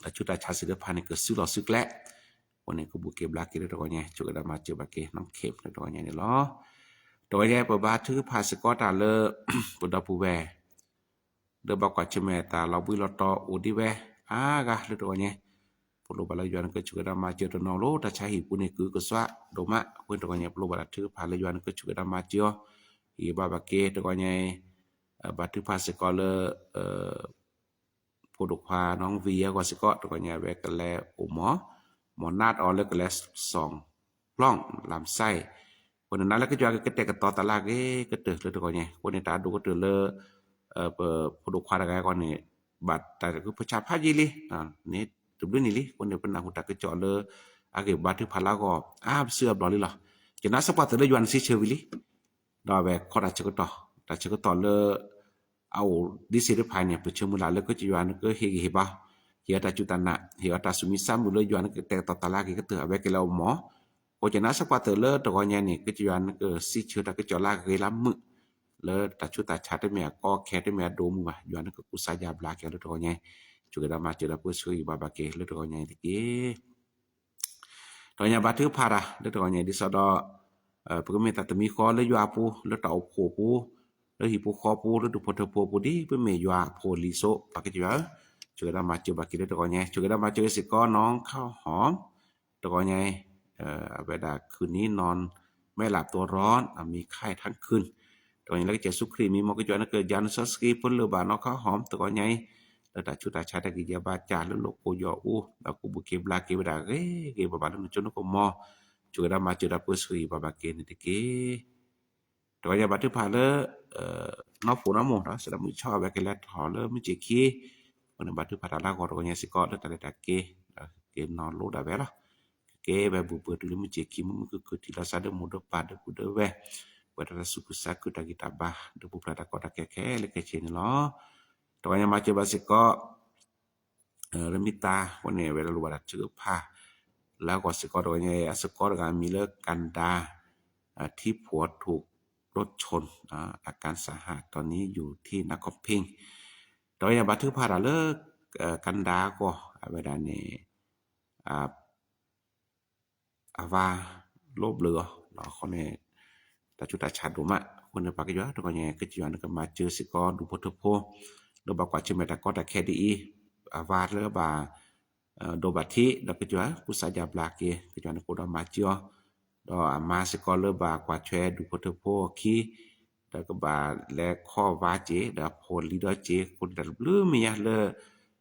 တၢ်ဆူးတၢ်ဆါသ့ၣ်တဖၣ်န့ၣ် ကစုလီၤစုကျဲ, အဃိန့ၣ် ကဘူးက့ၤဘျါက့ၤလၢတဂီၤညါ ဆိၣ်ဂ့ၤဒီးမၤစၢၤဘၣ်က့ၤ နီၢ်ခ့ၣ်လၢတဂီၤညါန့ၣ်လီၤ. တဂီၤညါ ပဘါထုကဖၣ်စ့ၢ်ကီးတၢ်လၢ ပဒီပုၢ်ဝဲၢ် လၢဘၣ်ကွၢ်ဆၢၣ်မဲာ်တၢ်လီၤဘှံးလီၤတီၤအိၣ်ဒံးဝဲ အါဂၤလၢတဂီၤညါ, ပလိၣ်ဘၣ်လၢယွၤနကဆိၣ်ဂ့ၤဒီးမၤစၢၤတနီၤလီၤ တၢ်ဆါဟံၣ်ပူၤန့ၣ် ကုကစွးဒိၣ်မး, အဃိန့ၣ်တဂီၤညါ ပလိၣ်ဘၣ်တၢ်ထုကဖၣ်လၢယွၤနကဆိၣ်ဂ့ၤဒီးမၤစၢၤအီၤ, ဟ့ၣ်ဂံၢ်ဘါဘၣ်က့ၤတဂီၤညါ ဘါထုကဖၣ်စ့ၢ်ကီးလၢ ဖိဒိၣ်ခွါနီၣ်ဝံယဲအဂီၢ်စ့ၢ်ကီး တဂီၤညါအဝဲကလဲၤအိၣ်မီၤ, မီၤနးအီၤလၢကလဲၤစီၣ်ပျီၣ် လၢမစဲး, အဃိန့ၣ် နၤလၢကစၢ်ယွၤကကတဲာ်ကတီၤသးလၢအဂ့ၤကတၢၢ်လၢတဂီၤညါ, အဃိန့ၣ် တၢ်အဒိၣ်ကတၢၢ်လၢ ပဖိဒိၣ်ခွါတဂၤအဂီၢ်န့ၣ် ဘၣ်တၢ်ကပၢဆးဖးယံာ်လံ န့ၣ်တဘျုးနံၣ်လံ, အဃိန့ၣ် ပနၢ်ဟူတၢ်ကစီၣ်လၢ အဂ့ၢ်ဘါထုကဖၣ်လၢအဂီၢ် အါစုအါဘျီလံလီၤ. ယနၢ်စ့ၢ်ကီးသုးလၢယွၤနစံးဆၢဝံၤလံ ဒီးအဝဲခီတၢ်ဆၢကတီၢ်, တၢ်ဆၢကတီၢ်လၢ အအိၣ်ဒ်စ့ၢ်တဖၣ်န့ၣ် ပဆၢမုၢ်လၢ်လၢကစၢ်ယွၤနကဟ့ၣ်ဂံၢ်ဟ့ၣ်ဘါ, ဟ့ၣ်အီၤတၢ်စူၢ်တၢ်နာ်, ဟ့ၣ်အီၤတၢ်ဆူးမံဆါမုာ်လၢယွၤနကတဲာ်ကတီၤသးလၢအဂ့ၤကတၢၢ် အဝဲကလဲၤအိၣ်မီၤ, အဃိယနၢ်စ့ၢ်ကီးသုးလၢတဂီၤညါန့ၣ် ကစၢ်ယွၤနကစံးဆၢတၢ်ကစီၣ်လၢအဂ့ၤလၢမုာ် လၢတၢ်ဆူးတၢ်ဆါတမ့ၢ်အကီအခဲ တမ့ၢ်အဒိၣ်မုၢ်ဘၣ်, ယွၤနကကူစါယါဘျါက့ၤလၢတဂီၤညါ, ဆိၣ်ဂ့ၤဒီးမၤစၢၤဒီးပၢဆှၢဂံၢ်ဘါဘၣ်က့ၤလၢတဂီၤညါန့ၣ်တက့ၢ်. တဂီၤညါဘါထုကဖၣ်တၢ် လၢတဂီၤညါဒ်သိးဒီး ပကမ့ၢ်တၢ်တမံၤဃီလၢယွၤအပူၤ လၢတၢ်အိၣ်ဖှိၣ်အပူၤ လၢဟံၣ်ဖိဃီဖိ လၢဒူၣ်ဖိထၢဖိအပူၤ ဒ်ပမ့ၢ်ယွၤအဖိအလံၤအသိး ပၢ်ကစၢ်ယွၤဧၢ, ဆိၣ်ဂ့ၤဒီးမၤစၢၤဘၣ်က့ၤလၢတဂီၤညါ, ဆိၣ်ဂ့ၤဒီးမၤစၢၤစ့ၢ်ကီးနီၢ်ခီၣ်ဟီၣ် တဂီၤညါ အဝဲဒၣ်ခုၣ်နံၤနီၢ်မဲၢ်လးပတီၢ်ရီ အမံၤခါအံၤထါခုၣ် တဂီၤညါလၢကစၢ်ယ့ၣ်ၡူးခရံာ်မံၤ မ်ကစၢ်ယွၤနကယၤနစီဆှံပလၢၢ်ဘၣ်နီၢ်ခီၣ်ဟီၣ် တဂီၤညါအံၤ လၢတၢ်ဆူးတၢ်ဆါတၢ်ဂံၢ်ယါဘါစၢ်လၢလိာ်ကိၢ်ယီၤအူ ဒီးကဘူးက့ၤဘျါက့ၤဝဲဒၣ်ဂ့ၤဂ့ၤဘၣ်ဘၣ်လၢနကၠိနကမီၤ, ဆိၣ်ဂ့ၤဒီးမၤစၢၤဒီးပၢဆှၢဂံၢ်ဘါဘၣ်က့ၤန့ၣ်တက့ၢ်. တဂီၤညါဘါထုကဖၣ်လၢ နီၢ်ဖိနီၢ်မိၢ်ဒီး စဲးဒီးမုၢ်ဆီအဝဲကလဲၤထီၣ်လၢမုၢ်ဆ့ၣ်ခံ, အဃိန့ၣ် ဘါထုကဖၣ်တၢ်လၢအဂီၢ်တဂီၤညါစ့ၢ်ကီး လၢတၢ်လဲၤတၢ်က့ၤ က့ၤနီၢ်လိဒၣ်ဝဲလီၤ. ကကဲဝဲဘူးဘူးတုၤလၢမုၢ်ဆ့ၣ်ခံ မုၢ်မုၢ်ခုၣ်ခုၣ်ထံၣ်လီၤစၢ်ဒီးမိၢ်ဒီးပၢ်ဒီးပုၢ်ဒီးဝဲၢ်, ပှဲၤဒီးတၢ်သူၣ်ခုသးခုတၢ်ဂံၢ်တၢ်ဘါ ဒီးပူၤဖျဲးတၢ်ကီတၢ်ခဲခဲလၢာ်ခဲဆ့န့ၣ်လီၤ. တဂီၤညါမၤစၢၤဘၣ်စ့ၢ်ကီး ရမံတၢ်အဃိန့ၣ် အဝဲဒၣ်လိၣ်ဘၣ်တၢ်ထုကဖၣ် လၢအဂီၢ်စ့ၢ်ကီးတဂီၤညါ အစ့ၢ်ကီးတဂၤမံၤလၢကၣ်နဒါ ထံဖိးထုး รถชน อาการสาหัส ตอนนี้อยู่ที่นครพิงค์ တဂီၤညါဘါထုကဖၣ်တၢ်လၢ ကၣ်နဒါအဂီၢ် အဝဲဒၣ်န့ၣ် အဝၤလိၣ်ဘျၢအီၤ အဃိန့ၣ် တၢ်ဆူးတၢ်ဆါဒိၣ်မး အဃိန့ၣ် ပၢ်ကစၢ်ယွၤ တဂီၤညါ ကစၢ်ယွၤနကမၤစၢၤစ့ၢ်ကီးဒူၣ်ဖိထၢဖိ လၢဘၣ်ကွၢ်ဆၢၣ်မဲာ်တၢ်ကီတၢ်ခဲဒ်အံၤ အဝၤလၢဘၣ် ဒိးဘၣ်ထံး ဒီးကစၢ်ယွၤ ကူစါယါဘျါက့ၤ ကစၢ်ယွၤနကအိၣ်ဒီးမၤစၢၤအီၤ ဒီးအမါစ့ၢ်ကီးလၢဘၣ်ကွၢ်ထွဲဒူၣ်ဖိထၢဖိအခံ ဒီးကဘၣ်လဲၤခီၣ်ဝါစ့ၢ် ဒီးအဖိလံၤဒီးစ့ၢ် အဃိန့ၣ်တၢ်တဘျုးမံၤညါလၢ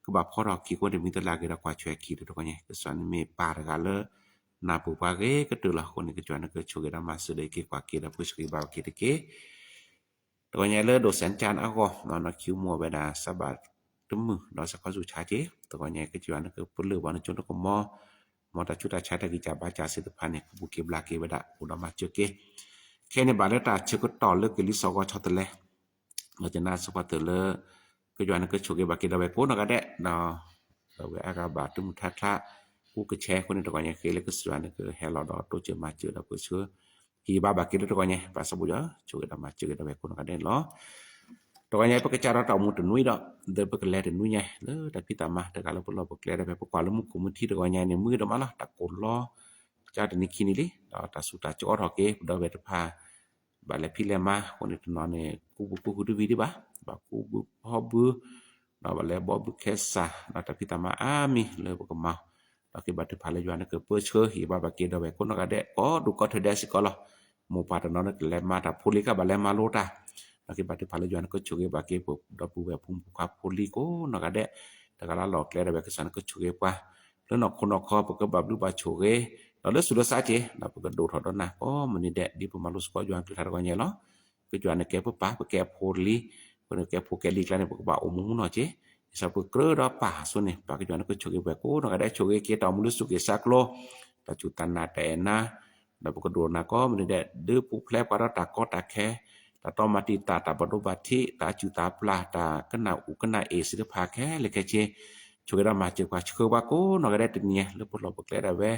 ကဘၣ်ဖီထီၣ်အခံ အဃိန့ၣ်တမံၤတလၢ်ဂ့ၤဒီးကွၢ်ထွဲအခံဒီးတဂီၤညါ ကစၢ်ယွၤန့ၣ်မ့ၢ်ပၢ်တဂၤလၢ နၢ်ပၢၢ်ပှၤဂ့ၤကတၢၢ်လီၤ. အဃိန့ၣ် ကစၢ်ယွၤနကဆိၣ်ဂ့ၤဒီးမၤစၢၤဒီးက့ၤကွၢ်က့ၤဒီးပၢဆှၢဂံၢ်ဘါက့ၤတက့ၢ်. တဂီၤညါလၢဒိၣ်စဲးကၠါအဂီၢ် နီၢ်ခံမူအဝဲဒၣ် စးဘၣ်တမုာ် ဒီးစးခီဆူၣ်ဆါက့ၤ တဂီၤညါ ကစၢ်ယွၤနကပလၢၢ်ဘၣ်နကၠိနကမီၤ မ်တၢ်ဆူးတၢ်ဆါတၢ်ဂံၢ်စၢ်ဘါစၢ်သ့ၣ်တဖၣ်န့ၣ် ကဘူးက့ၤဘျါက့ၤဝဲဒၣ် အိၣ်ဒီးမၤစၢၤက့ၤ ခဲအံၤန့ၣ်ဘၣ်လၢတၢ်ဆၢကတီၢ်လၢကလံၤစိးကီၢ်ဆီတလဲ ဒီးယနာ်စ့ၢ်ကီးသုးလၢ ကစၢ်ယွၤနကဆိၣ်ဂ့ၤဘၣ်က့ၤဒီးဝဲကိးနီၢ်ဂၤဒဲး ဒီးဝဲအါဂၤဘၣ်တုၤမုၢ်ထါချါ ကူကဆဲးအဃိန့ၣ် တဂီၤညါဃ့လၢကစၢ်ယွၤနကဟဲလီၤဒီးတိစၢၤမၤစၢၤဒီးပၢဆှၢ ဟ့ၣ်ဘါဘၣ်က့ၤလၢတဂီၤညါ ပၢ်စီၤဘိၣ်ယွၤ ဆိၣ်ဂ့ၤဒီးမၤစၢၤက့ၤဒီးဝဲကိးနီၢ်ဂၤဒဲးန့ၣ်လီၤ. တဂီၤညါပကစၢ်ဒီးတၢ်အိၣ်မူတနွံဒီး ဒီးပကလဲၤတနွံညါ လၢတၢ်ဖံးတၢ်မၤတဂၤလၢပလီၢ်ပကျဲဒၣ်ဖဲပကွၢ်လၢမူခိၣ်မူထံတဂီၤညါန့ၣ် မုာ်ဒိၣ်မးလီၤ တၢ်ကိၢ်လီၤ ကစၢ်တနံၤခံနံၤလံ ဒီးတၢ်ဆူးတၢ်ဆါအိးထီၣ်က့ၤ ပဒီပုၢ်ဝဲၢ်တဖၣ် ဘၣ်လဲၤဖံးလဲၤမၤ အဃိန့ၣ်တနီၤန့ၣ် ကူဘုကူဟုတဝံၤဒံးဘၣ် ဘၣ်ကူဘုဟီၣ်ဘု ဒီးဘၣ်လဲၤဘီဘုခဲစၢ် ဒီးတၢ်ဖံးတၢ်မၤအါမံၤလၢပကမၤ ဒီးက့ၤဘၣ်ထုကဖၣ်လၢယွၤနကပၢဆှၢဟ့ၣ်ဘါဘၣ်က့ၤဒီးဝဲကိးနီၢ်ဂၤဒဲး ကိးဒူၣ်ကိးထၢဒဲးစ့ၢ်ကီးလီၤ. မိၢ်ပၢ်တနီၤန့ၣ်ကလဲၤမၤတၢ်ဖိလံၤကဘၣ်လဲၤမၤလိတၢ် ဒီးက့ၤဘၣ်ထုကဖၣ်လၢယွၤနကဆိၣ်ဂ့ၤဘၣ်က့ၤပဒီပုၢ်ဝဲၢ်ဖိမုၣ်ဖိခွါဖိလံၤကိးနီၢ်ဂၤဒဲး တဂၤလၢ်လီၢ်ကျဲဒၣ်ဝဲကစၢ်နကဆိၣ်ဂ့ၤပှၤ လၢနီၢ်ခိနီၢ်ခီပကဘၣ်ဘျုးဘၣ်ဆိၣ်ဂ့ၤ ဒီးလၢသူၣ်လၢသးက့ၤ ဒီးပကဒိၣ်ထီၣ်ဒီးနၤကိးမုၢ်နံၤဒဲး ဒ်ပမၤလိစ့ၢ်ကီးယွၤကလုၢ်ကထါတဂီၤညါလီၤ. ကစၢ်ယွၤနကဲပပၢ် ပကဲအဖိလံၤ ပကဲဖိကဲလံၤကျါန့ၣ် ပကဘၣ်အိၣ်မူမူနီၢ်က့ၤ ဒ်သိးပကြၢးဒီးပၢ်အစိန့ၣ် ပၢ်ကစၢ်ယွၤနကဆိၣ်ဂ့ၤပှၤကိးနီၢ်ဂၤဒဲး ဆိၣ်ဂ့ၤက့ၤတၢ်အိၣ်မူလၢသူၣ်က့ၤသးကျိ တၢ်စူၢ်တၢ်နာ်တၢ်အဲၣ်နၤ ဒီးပကဒိၣ်နၤကိးမုၢ်နံၤဒဲး ဒုးပူၤဖျဲးပှၤဒီးတၢ်ကီတၢ်ခဲ တၢ်တီမၤတံာ်တာ် တၢ်ဘၣ်ဒိဘၣ်ထံး တၢ်အစုၣ်တၢ်ပျၢ် တၢ်ကနၣ်အူကနၣ်အ့ၣ်သ့ၣ်တဖၣ်ခဲလၢာ်ခဲဆ့ ဆိၣ်ဂ့ၤဒီးမၤစၢၤပှၤ ဆှၢပှၤကိးနီၢ်ဂၤဒဲးတနံၤညါ လၢပလီၢ်ပကျဲဒၣ်ဝဲ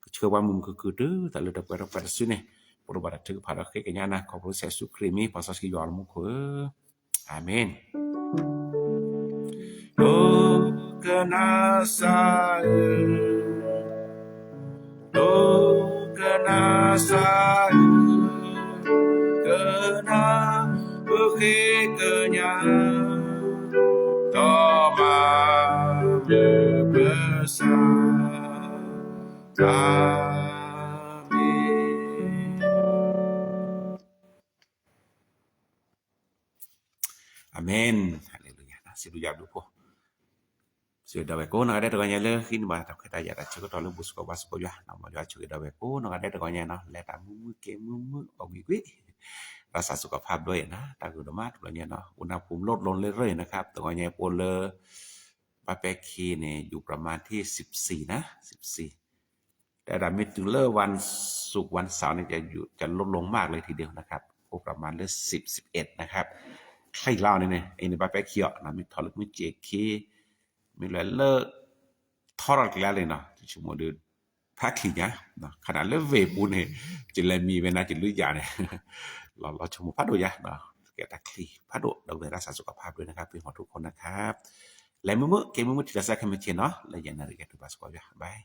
ကဆှၢပှၤမုာ်မုာ်ခုၣ်ခုၣ်တုၤတၢ်လၢတၢ်ပှဲၤထီၣ်ပှဲၤတစုန့ၣ် ပဒိၣ်ဘၣ်တၢ်ထုကဖၣ်ဒီးဃ့ကညးနၤ ခီဖျိကစၢ်ယ့ၣ်ၡူးခရံာ်မံၤ ပှၤစီဆှံယွၤလၢမူခိၣ်ဧၢ, အၤမ့ၣ်. ဒိကနၣ်စၢ်ဧၢ, ဒိကနၣ်စၢ်ဧၢ, ကနၣ်ပဃ့ကညး ဒီးမၤမုာ်ပစၢ်, အၤမ့ၣ်. အၤမ့ၣ်, ဟါလ့လူယၤ, စံးဘျုးယွၤဘျုးဖှိၣ် ဆိၣ်ဂ့ၤဒီပုၢ်ဝဲၢ်ကိးနီၢ်ဂၤဒဲး တဂီၤညါလၢဃ့န့ၢ်ဘၣ်တၢ်ခွဲးတၢ်ယာ်တၢ်ဆၢကတီၢ်လၢဘူၣ်စ့ၢ်ကီးဘါစ့ၢ်ကီးယွၤ, မ်ယွၤဆိၣ်ဂ့ၤဒီပုၢ်ဝဲၢ်ကိးနီၢ်ဂၤဒဲးတဂီၤညါနီၤ, လဲၤတၢ်မုာ်မုာ်က့ၤမုာ်မုာ်အီၣ်ကွံာ်ကွံာ်, ရၤစၢ်စုခီၣ်ဖးဘျီအံၤနီၤ, တၢ်ဂ့ၢ်ဒိၣ်မးတဘျီညါနီၤ, အိၣ်နၢ်ပူၤလီၢ်လီၢ်လၢရၢၢ်အံၤနီၤ, တဂီၤညါပအိၣ်လၢ ဘၣ်ပဲခံန့ၣ် ယူၤပြမၤထံ စံးပစံးနီၤ, စံးပစံး, တဲဒၣ်မ့ၢ်တုၤလၢ ဝၣ်စူး ဝၣ်စၢ်န့ၣ် จะลดลงมากเลยทีเดียวนะครับ, အိၣ်ပြမၤလၢ စံးပစံး นะครับ, ချံလီၤန့ၣ်န့ၣ် အံၤန့ၣ်ဘၣ်ပဲခံအီၤ, မ့ၢ်ထီၣ်လၢမုၢ်စ့ခံ မ့ၢ်လဲၤလၢ ထီထီၣ်တကျါလံနီၤ, ဆိကမိၣ်ဒီး ဖးချံညါ, ခနၣ်လၢဝ့ၢ်ပူၤန့ၣ် ကလဲၤမံဝဲနၤကလုၢ်ယၤန့ၣ်, လီၤလီၤဆိကမိၣ်ဖးဒိၣ်ယၤ, ကဲတၢ်ချံဖးဒိၣ် ဒီပုၢ်ဝဲၢ်ရၤစၢ်စုခီၣ်ဖးဘျီန့ၣ်ခါ ပှၤဟီၣ်ထူခိၣ်န့ၣ်ခါ, လဲၤမုာ်မုာ်က့ၤမုာ်မုာ်ထံၣ်တၢ်ဆၢခဲမုၢ်ဆ့ၣ်နီၤ, လၢယဲၢ်နၣ်ရံၣ်ကဲထူၣ်ဘါစ့ၢ်ကီးယွၤ, ဘၣ်